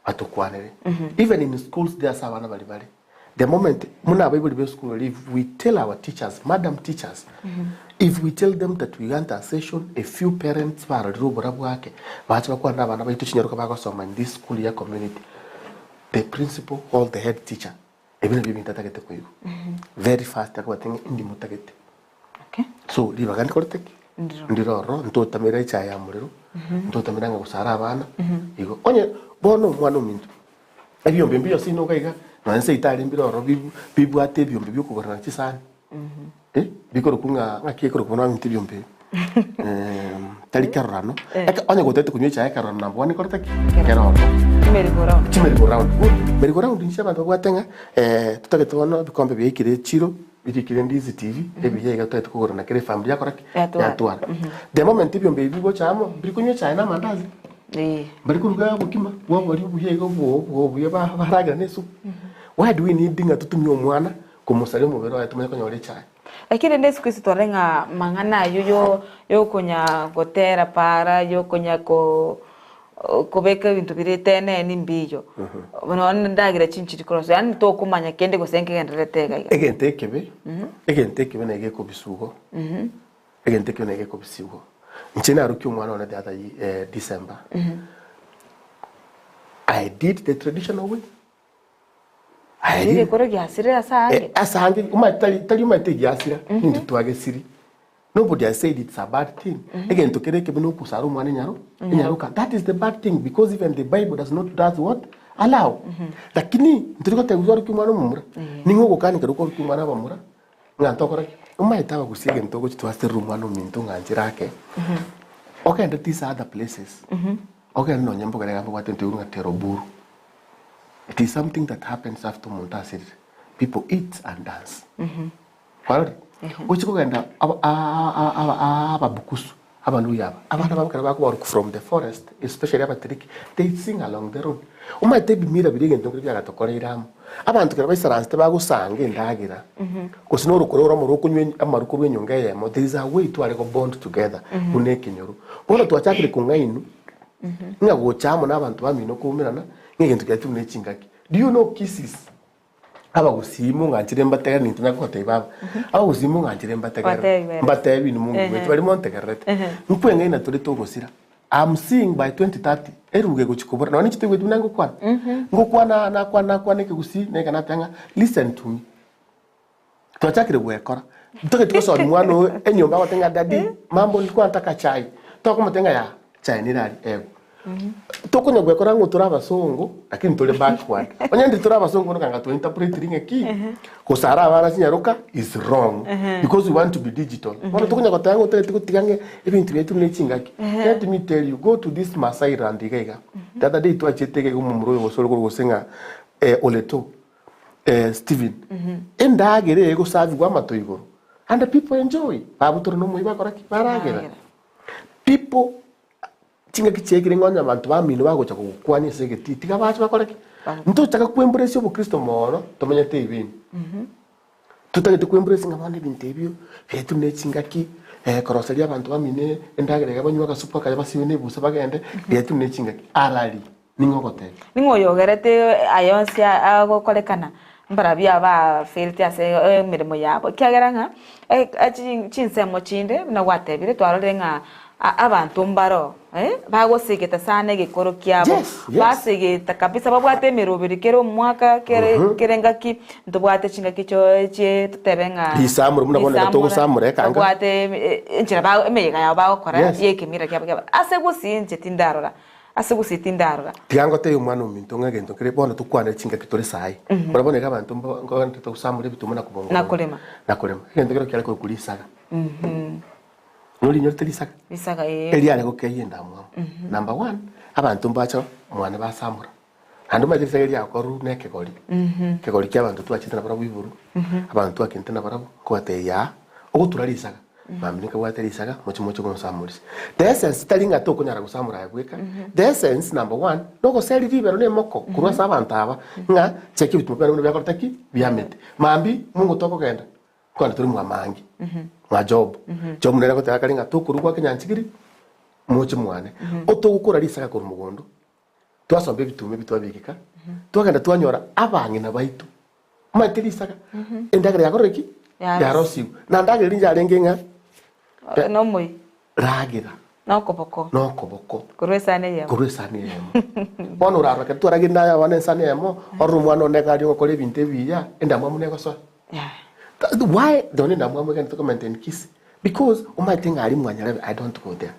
Batokwanere. Even in schools there ase abana baria bare, the moment buna abaibori be esukuru baria if we tell our teachers, madam teachers, if we tell them that we want a session, a few parents barorire oborabu ake, bache bakwane na abana baito chinyaroka bagosoma in this school ya community, the principal or the head teacher, ebio nabio ebinto atagete koigwa. Very fast akobatebia ng'a indi motagete. Okay. So ribaga ndikorete ki? Ndiro. Ndiro ororo, ntotamera echae ya morero, ntotamera ng'a gosara abana, igo. Onye bono omwana ominto, ebiombe mbiyo ase inoga iga, nonya nse itari mbire ororo bibu bibwate ebiombe bia okogorana chisani, eh, bikorokwa ng'a ng'aki ekorokwa bono baminto ebiombe ebi? Tari kerorano, eke onye gotagete konywa echae ekerorano number one ekorete ki? Kere ororo. Merry go round. Chi merry go round, good. Merry go round inche abanto babwate ng'a totagete bono ebikombe biaikire echiro, Birikire Ndizi TV, ebiya iga totagete kogorana kera efamiri yakora ki? Yatwara. Yatwara. The moment ebiombe ebi bigocha amo, mbiri konywa echae na amandazi, Eh. mbari koruga obokima bwa obori obuya iga obwo obwo obuya ba- baragera na esupu. Why do we need ng'a totumie omwana komosaria omobere oye tomanye konyora echae? Lakini rende siku hizi twarora ng'a mang'ana aywo yo yokonya gotera para, yokonya ko kobeka ebinto bire eteneni mbiyo, bono endagera chinchiri korwa yaani tokomanya kende gose nkegendererete iga iga. Egento ekebe, egento ekebe naye gekobisugo, egento ekebe naye gekobisigo. Inche narokia omwana one the other ye- December, I did the traditional way. Aye Riria ekoro giasirire ase aange. Eh, ase aange omanyete tari tari omanyete egiasira nintwe twagesiri nobody has said it's a bad thing egento kere ekebe na okosara omwana enyaro enyaroka that is the bad thing because even the bible does not does what allow lakini ntori goteba twarokia omwana omomura ning'o ogokani ekero okwarokia omwana abamura ng'a ntokora ki omanyete abagusia egento ogochi twasirire omwana ominto ng'a nchera ake ogende these other places ogende nonye mbogere iga mbabwate ntoigwe ng'a teroburu It is something that happens after omonto asirire. People eat and dance. Kwarorire? Oche kogenda aba- a- a- a- a- ababukusu, abaluya aba, abana babo ekero bakobaruka from the forest, especially abatiriki, they sing along the road. Omanyete ebimira biria egento nkeri biagatokoreire amo. Abanto ekero baisaransete bagosanga endagera, gose na orokore oromo rokonywa amaru korwa enyongo eyemo, there is a way tware go bond together buna ekenyoro. Bono twachakire kong'ainwa, Ng'a gocha amo nabanto bamino koumerana, ng'a egento kiaye buna echingaki. Do you know Kisii? Abagusii mong'anchire mbategerere ninto nakogotebia baba. Abagusii mong'anchire mbategerere. Batebi bare. Mbatebi inwe mongigwete baria montegererete. Nkweng'aina tore togosira. I'm seeing by 2030 eruga egochi kobora nonya ninche toigweti buna ngokwana. Ngokwana aa nakwana nakwana ekegusii neka nateba ng'a listen to me. Twachakire gwekora. Ntogeti gosomia mwana oyo enyomba agote ng'a daddy mambo nilikuwa nataka chai. Tokomotebi ng'a yaa chai nere aria ego. Tokonya gwekora ng'o tore abasongo lakini tore backward. Onye ndiri tore abasongo bono kanga twainterpretiri ng'a ki gosara abana chinyaroka is wrong because we want to be digital. Bono tokonya goteba ng'o totagete gotiga ng'a ebinto biaito buna echingaki. Let me tell you go to this Maasai land iga iga. The other day twachete iga iga omomura oyo gose ore korwa gose ng'a Oleto. Stephen, endagera eye egosabigwa amato igoro and the people enjoy, babutorana omoyio bakora ki? Baragera. People chingaki chiaikire ng'a onye abanto bamino bagocha kogokwania ase egetii tiga bache bakore ki? Ntochaka koembrace obokristo mono tomenyete ebibe ime. Totagete koembrace ng'a bono ebinto ebio biaito ne chingaki. Koroseria abanto bamine endagera iga banywe agasupu akaya basibe na ebusa bagende, riaetwe ne chingaki. Arari, ning'o ogotebia? Ning'o oyogerete aya onsi agokorekana? Mbarabwo abaferete ase emeremo yabo, ekiagera ng'a chinsemo chinde buna gwatebire twarorire ng'a abanto mbaro bagosegeta sana egekoro kiabo, basegeta kabisa babwate emeroberi kera omwaka kera engaki, ntobwate chingaki chie totebe ng'a Risamora buna bono iga togosamora ekanga. Babwate enchera emeyega yabo bagokora ya ekemira kiabo kiabo. Ase gusii inche tindarora. Ase gose tindarora. Tiga ngotebie omwana ominto ng'a egento kere bono tokwanere chingaki tore saii. Korwa bono iga abanto mbo nkogenderete gosamora ebituma na kobongorora. Na korema. Na korema. Egento kero kiare korokwa risaga. Norinyorete risaga? Risaga ee. Eriare gokeyia endamwamu. Number one, abanto mbacha mwane basamora. Naende omanyete risaga eri riakorwa na ekegori. Ekegori kia abanto twachete nabarabwo igoro, abanto twakinete nabarabwo, nkobatebia aa, ogotura risaga, mambia ninkabwate risaga, moche moche gonsamorisia. The essence tari ng'a tokonyara gosamora aye bweka, the essence number one, nogoseria ribero na emoko korwa ase abanto aba, ng'a cheki ebituma biane buna biakorete ki? Biamete. Mambia, mongo tokogenda, nkogenda tore mwa Mangi, mwa Job. Job nere agoteba kare ng'a tokorwa gwa Kenyanchigiri, moche mwane. Otogokora risaga korwa mogondo, Twasomba ebituma ebi twabigeka, twagenda twanyora abang'ina baito omanyete risaga, endagera yakorire ki? Yarosigwe. Na ndagera eria yarenge ng'a Nomoi. ragera Nokoboko. nokoboko Korwa esani eyemo. korwa esani eyemo. Bono orarora ekero twarageire naye abana esani eyemo, orore omwana one iga aria ogokora ebinto ebiya, endamwamu negosoa. Why nonye endamwamu egenderete komaintain peace? Because omanyete ng'a aria mwanyarebe I don't go there.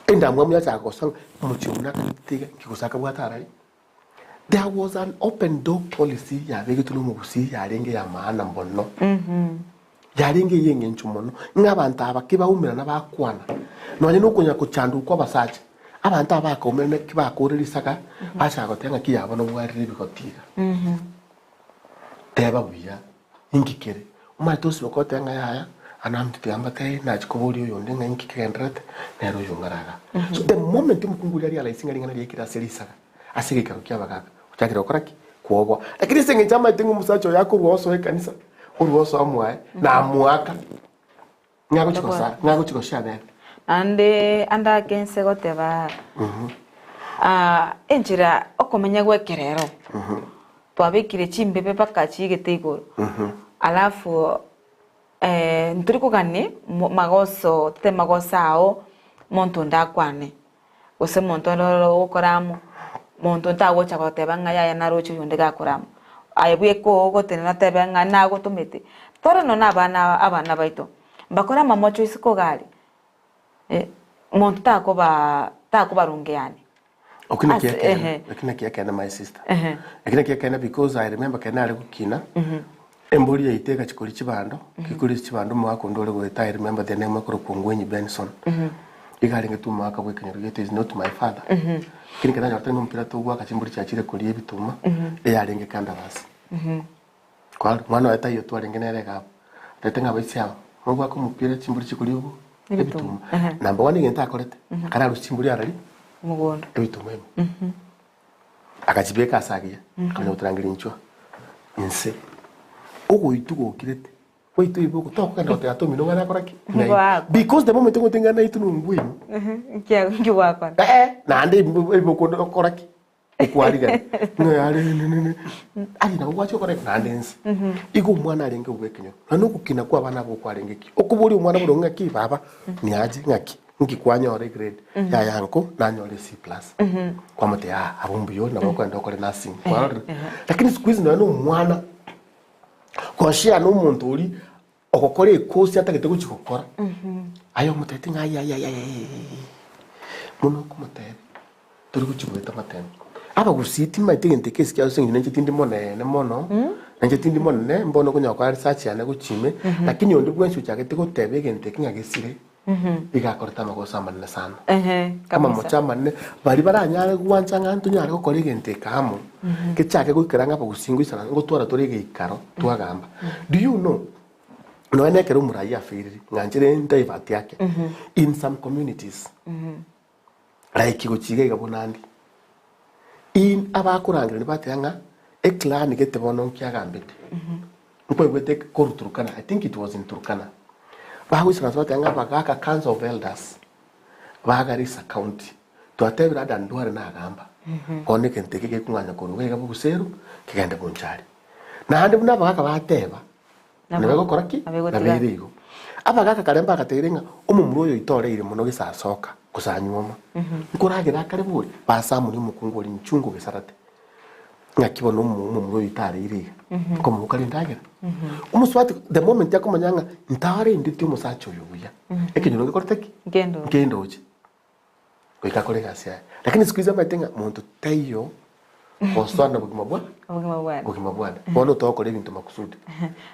Endamwamu yachaka gosoa ng'a omochie obo nakanyete iga, inki gose akabwate arari? There was an open door policy yabegetwe na omogusii yarenge ya maana mono. Yarenge eye eng'encho mono, ng'a abanto aba ki baumerana bakwana, nonye na okonya kochandwa kwa abasacha, abanto aba bakaumerana ki bakore risaga, bachaka goteba ng'aki yabo nobwarire ebigoti iga. Teba buya. Inki kere? Omanyete osibe goteba ng'a yaya, aa naminto tiga mbatebie nachia koboria oyonde ng'a inki kegendererete, nere oyo ong'are igaa. So the moment omokungu oria arealize ng'a ring'ana riaikire ase risaga, ase egeikaro kia abagaaka, ochakire gokora ki? Kwoboa. Lakini ase eng'encho amaete ng'a omosacha oyo akorwa osoa ekanisa, orwa osoa mwaye, namoaka, ng'a agochia gosa ng'a agochia goshare nere. Naende ande ake inse goteba, enchera okomenya gw'ekerero, twabekire chimbebe mpaka chiigete igoro, alafu ntori kogani magoso totebe magoso ao monto onde akwane, gose monto onde ore ogokora amo, monto tagocha goteba ng'a yaya naroche oyonde gakora amo. Aye bweka ogotenena otebe ng'a nagotomete, tore nonya na abana abana baito, mbakore amamocho isiko iga aria, monto takoba takobarungeani. Okio naki Ase- ekeene, ehe. ekio naki ekeene my sister. Ehe. Ekio naki ekeene because I remember ekero nare gokina, embori yaito egachia koria chibando, gekoria chibando omogaka onde ore goeta I remember the name ekorokwa Ongwenyi Benson. Iga arenge tu omogaka bwa ekenyoro giaito is not my father. Lakini ekero nanyorete ng'a omopira togoaka chimbori chiachire koria ebituma, eyarenge kandarasi. Kwarora, omwana oye taiyo twarenge nere iga abwo. Atebete ng'a abaisia aba, mogoaka omopira chimbori chikoria obo Ebituma. ebituma. Number one egento akorete, akararusia chimbori arari Mogondo. ebituma ime. Agachibeka ase agiya, akamanya gotarangeria inchwa inse. Ogoitwa gokirete, gwaitwa iboko tokogenda goteba tata omino ng'a nakora ki? Ng'ai. Ngoakwa. Because the moment ogote ng'a naitwe nongwe ime. Nki nki gwakora? Eh, naende iboko okora ki? Okwarigani ng'a yare ne aye nabo gwachia gokora naende ense. Igo omwana arenge bwa ekenyoro, na nogokina kwa abana abwo kwarenge ki? Okoboria omwana buna ng'aki baba niaje ng'aki nki kwanyora egrade yaya nko nanyore C plus. Kwamotebia aa abwo mbuya ore nabo okogenda okore nursing kwarorire? Lakini siku hizi nonya na omwana goshare na omonto oria ogokora ekosi atagete gochia gokora, aye omotebetie ng'a aye aye aye aye mono okomotebia tori gochia goeta amatemo. Abagusii timanyeti egento eke ase eng'encho nainche tindi monene mono, nainche tindi monene mbono okonyara gokora research yane gochia ime, lakini onde bwensi ochagete goteba egento eke ng'a gesire, iga akorete amagoso amanene sana. Ehe, kabisa. Amamocho amanene, baria baranyare gwancha ng'a ntonyare gokora egento eke amo, kechake goikera ng'a abagusii ngoisana ngotwara tore egeikaro twagamba. Do you know, nonya na ekero omoraia afailire, ng'a nchere ndivert ake, in some communities, like gochia iga iga buna ande, in abakorangerania bateba ng'a eclan gete bono nkiagambete, nkwaigwete korwa Turkana, I think it was in Turkana. Bagoisaransa bateba ng'a abagaka council of elders ba Garissa county twatebire Adan Duale nagamba bono egento eke gekong'anya korwa iga iga boguseru kegende Bonchari. Naende buna abagaka bateba Nabo nabegokora ki? nabegotiga. Nabere igo. Abagaka kare mbagateire ng'a omomura oyo oito oreire mono gesasoka gose anyuoma, nkoragera akare bori? Basamoni omokungu oria inchungu gesarate. Ng'aki bono omo omomura oyo tareire iga, nkomoboka rindagera. Omosubati the moment akomanya ng'a ntarendeti omosacha oyo buya, ekenyoro ngekorete ki? Nkendoche. Nkendoche. Goika akore egasi yaye. Lakini siku hizi amaete ng'a monto taiyo gosoana obogima bwa Obogima bwane. obogima bwane. Bono togokora ebinto makusudi.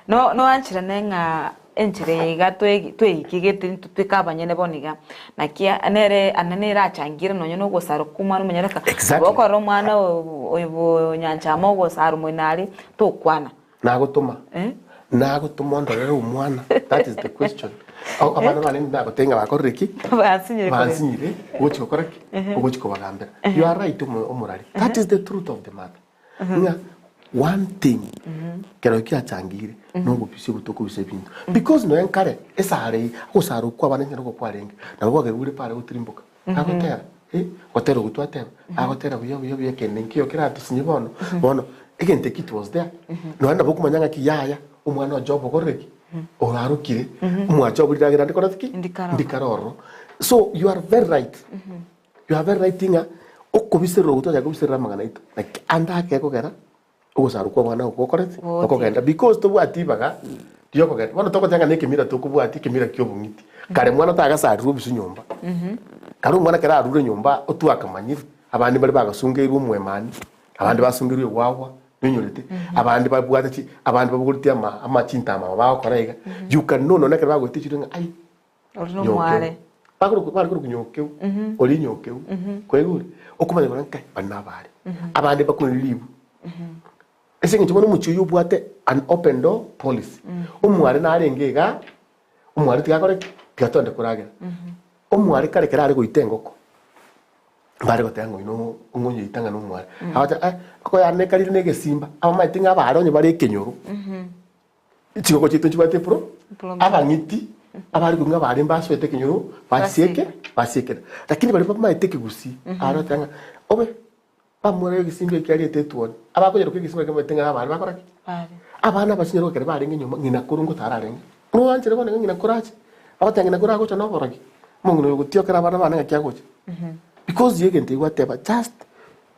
No noancherane ng'a enchera eye iga twegi tweikigete intwe tweka abanyene bono iga, naki nere ane nere achangire nonye na ogosara kwa omwana omonyareka, Exactly. okorora omwana oyo bonyanchama ogosara omoino aria, tokwana. Nagotoma, Eh? nagotoma ondorere omwana, that is the question. Au- Abana bane nagotebia ng'a bakorire ki? Bansinyire korera. Bansinyire, ogochi gokora ki? Ogochi kobagambera. You are right omo- omorari. That is the truth of the matter. Ng'a one thing kero kiachangire nobobisi obo tokobisa ebinto. Because nonya nkare esare eye, ogosara okwo abana ekero kwarenge, nabo bwakaigure pare gotirimboka. Agotera, eh, gotera okwo twateba, agotera buya buya buya kende nkeiyo keratosinye bono, bono egento ekio it was there. Nonya nabo okomanya ng'aki yaya, omwana o Job okorire ki? Orarokire, omwacha obo riragera ndikorete ki? Ndikaroro. Ndikare ororo. So you are very right, you are very right ng'a okobiserera okwo twachaka kobiserera amang'ana aito, naki ande ake ekogera. Ogosarwa kw'abana okwo gokorete Gogotiga. okogenda because tobwati ibaga riokogenda. Bono togoteba ng'a nekemira tokobwati ekemira ki'obong'iti. Kare mwana tagasarirwe obisu nyomba. Kare omwana ekero arure nyomba otwakamanyire, abande mbare bagasungeirwe omwemani, abande basungeirwe egwagwa, nonyorete, abande babwate chi abande babogoretie ama ama chintama aba bagokora iga. You can know nonye ekero bagoeta echiro ng'a ai. Ori nomware. Bakoroku bare koroku nyokeu, ori nyokeu, kwaigure? Okomanya korwa nkai bari nabare. Abande bakonire ribu. Ase eng'encho bono omochie oyio obwate an open door policy. Omware narenge igaa, omware tiga akore ki? Tiga togende koragera. Omware kare ekero are goita engoko, mbare goteba ng'a oino ng'onyoita ng'a nomware. Agoteba eh, engoko yane ekarire na egesimba, abamaete ng'a abare onye bare ekenyoro. Chigoko chiaito nchibwate epuro, abang'iti abare korwa ng'a bare mbasoete ekenyoro basieke basiekera. Lakini baria bamaete ekegusii are goteba ng'a obe bamura egesimba eke ariete etuoni. Abakonyeroka egesimba eke bamaete ng'a abare bakora ki? Abana abasinyaroka ekero barenge nyomba ng'ina koro ngotara arenge. Noanchere bono ng'a ng'ina koro ache, bagoteba ng'ina koro agocha noborogi, omong'ina oyo ogotiokera abana bane ng'aki agocha. Because egento ekio gwateba just.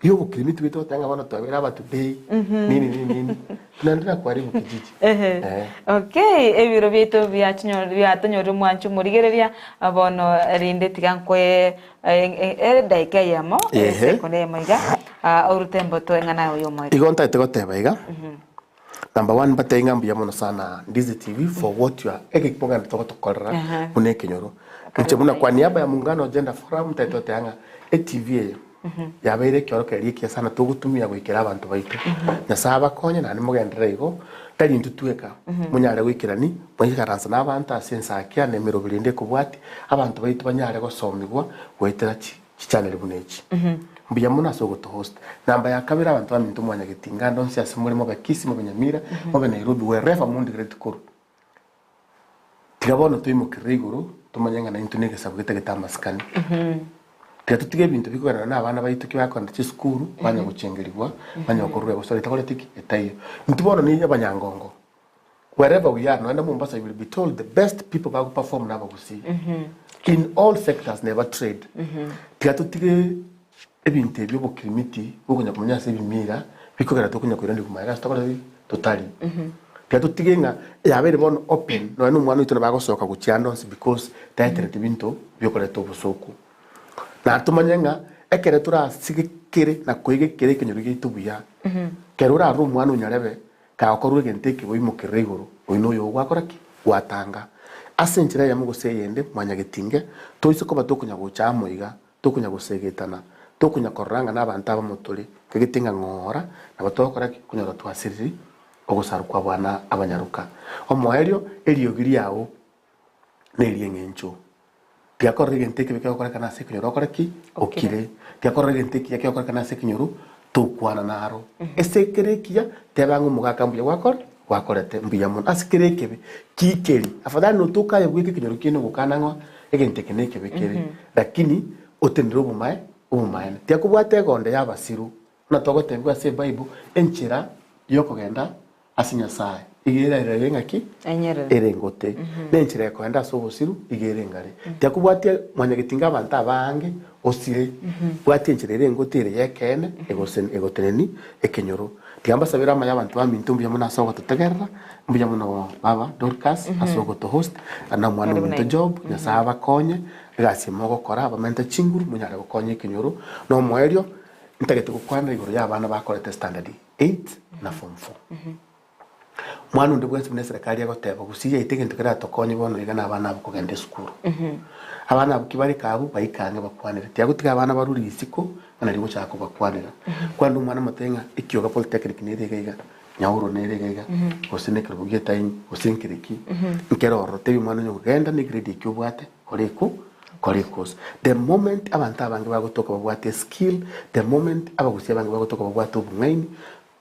Y'obokirimi tibwete goteba ng'a bono twabere aba today, nini nini nini. Naende nakwaribu kijiji. Ehe. Eh. Okay, ebiro biaito biachinyo biatonyorire omwancho omorigereria, bono rinde tiga nkoe edaika eyemo, Ehe. esekonde eyemo iga, ah, orute emboto eng'ana yago y'omoerio. Igo ntagete goteba iga, number one mbatebie ng'a mbuya mono sana Ndizi TV for what you are egekogenda togotokorera Aha. buna ekenyoro. Inche buna kwa niaba ya Muungano Gender Forum ntagete goteba ng'a etv eye Yabeire ekiorokererio ekiya sana togotumia goikera abanto baito. Nyasae abakonye naende mogenderere igo, tari intwe tweka, monyare goikerani, moikaranse nabanto ase ensakia na emeroberi ende ekobwatia, abanto baito banyare gosomigwa goetera chi chichaneli buna echi. Mbuya mono ase ogotohost. Namba ya kabere abanto baminto mwanyagetinga ande onsi ase more mobe Kisii, mobe Nyamira, mobe Nairobi, wherever mondigereti korwa. Tiga bono toimokerere igoro, tomanye ng'a naintwe negesaku getagete amasikani. Tiga totige ebinto bikogenderera na abana baito ki bakogenda chisukuru, banya gochengerigwa, banya gokorwa egosori etakoreti ki? Etaiyo. Intwe bono ni abanyangongo, wherever we are, nonya Mombasa you will be told the best people bago perform na abagusii. In all sectors neba trade. Tiga totige ebinto ebi obokirimiti bokonya komenya ase ebimira bikogera tokonya koirania komanya gasi tokoreti ki? Totari. Tiga totige ng'a yabeire bono open nonya na omwana oito nabo agosoka gochia ande onsi because taetereti binto biokoreta obosoku. Na tomanye ng'a ekere torasigekere na koigekera ekenyoro giaito buya, kero orarore omwana onyarebe kagokorwa egento eke boimokerere igoro, oyio noyo gwakora ki? Gwatanga. Ase enchera eyemo gose eyende mwanyagetinge, toise koba tokonya gocha amo iga, Tokonya gosegetana, tokonya korora ng'a nabanto abamo tore, kegete ng'a ng'ora nabo togokora ki? Konyora twasiriri ogosarwa kw'abana abanyaroka. Omoerio, eriogi riao neri'eng'encho. Tiga korora egento ekebe kegokorekana ase ekenyoro okore ki? Okire. Tiga korora egento ekiya kegokorekana ase ekenyoro, tokwana naro. Ase ekere ekiya, teba ng'a omogaka mbuya gwakora. Gwakorete mbuya mono ase kera ekebe kikeri. Afadhali notoke aye bweka ekenyoro kiaino gokana ng'a egento eke nekebe kere, lakini otenere obomae obomaene. Tiakobwata egonda y'abasiru, buna togotebigwa ase Ebible, enchera yokogenda ase Nyasae iga ere ere ng'aki? Enyerere. Ere engote. Na enchera ekoenda ase obosiru iga ere engare. Tiakobwatia mwanyagetinga abanto abange osire, bwatia enchera ere engote ere y'ekeene egose egoteneni ekenyoro. Tiga mbasabere amaya abanto baminto mbuya mono ase ogototegerera, mbuya mono baba Dorcas ase ogotohost, na omwana Karibu ominto naye. Job, Nyasae abakonye, egasi eye mogokora, abamente chinguru monyare gokonya ekenyoro, na omoerio, ntagete gokwana igoro ya abana bakorete standard eight na form four. Mwana onde bwensi buna eserekari egoteba, gusii yaito egento keratokonye bono iga na abana abo kogenda esukuru. Abana abwo ki bare kabu baike ang'e bakwanere. Tiagotiga abana barure isiko ng'a nario ogochaka kobakwanera. Kwanera omwana omotebi ng'a ekioga polytechnic nere iga iga, nyauro nere iga iga, gose na ekerogo gia etaini, gose nkere ki, nkere ororo. Tebi omwana onye genda na egrade eke obwate kora eko kora ekosi. The moment abanto abange bagotoka babwate eskill, the moment abagusii abange bagotoka babwate obong'aini,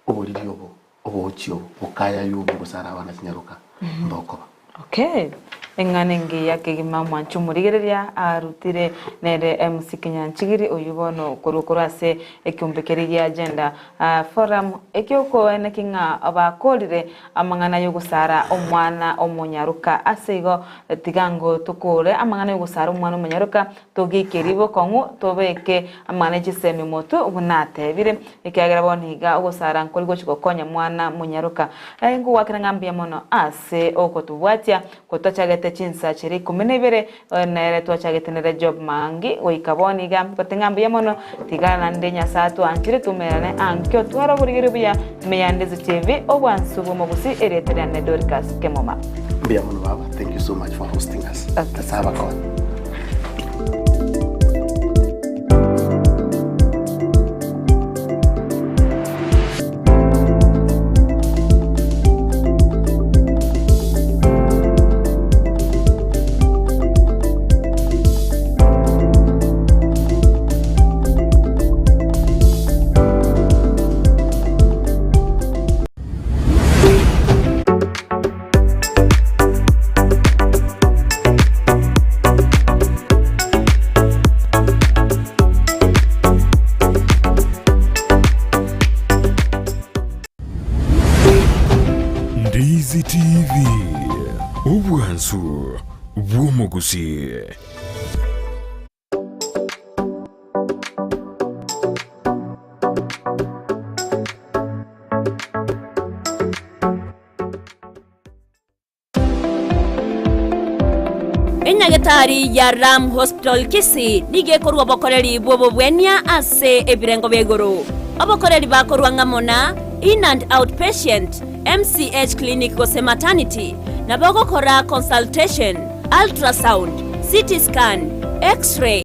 oboriri obo Obochio bokaya obo gose arabana chinyaroka mbokoba. Okay. Eng'ana engiya kegima mwanche omorigereria arutire nere MC Kenyanchigiri oyio bono korwa korwa ase ekiombe keria gia Gender Forum ekiokoeneki ng'a bakorire amang'ana yogosara omwana omonyaroka ase igo tiga ngo tokore amang'ana yogosara omwana omonyaroka Togiikerie bokong'u, tobeke amang'ana e chisemi motwe, buna atebire, ekiagera bono iga ogosara nkori gochia gokonya mwana monyaroka. Aye nkogwakera ng'a mbuya mono ase ogotobwatia, kotwachagete chinsa chiria ikomi na ibere, nere twachagete nere Job Maangi, goika bono iga ngote ng'a mbuya mono, tiga naende Nyasae atwanchire toumerane ankio tware oborigereria buya ime ya Ndizi TV, obwansu bw'omogusii, erieta riane Dorcas Kemuma. Mbuya mono baba, thank you so much for hosting us. Okay. Nyasae abakonye. Ndizi TV, obwansu bw'omogusii. Enyagetari ya Ram Hospital Kisii nigo ekorua obokoreri bw'obobwenia ase ebirengo bia igoro. Obokoreri bakorua ng'amo na In and Out Patient, MCH Clinic gose Maternity, nabo ogokora consultation, ultrasound, CT scan, X-ray.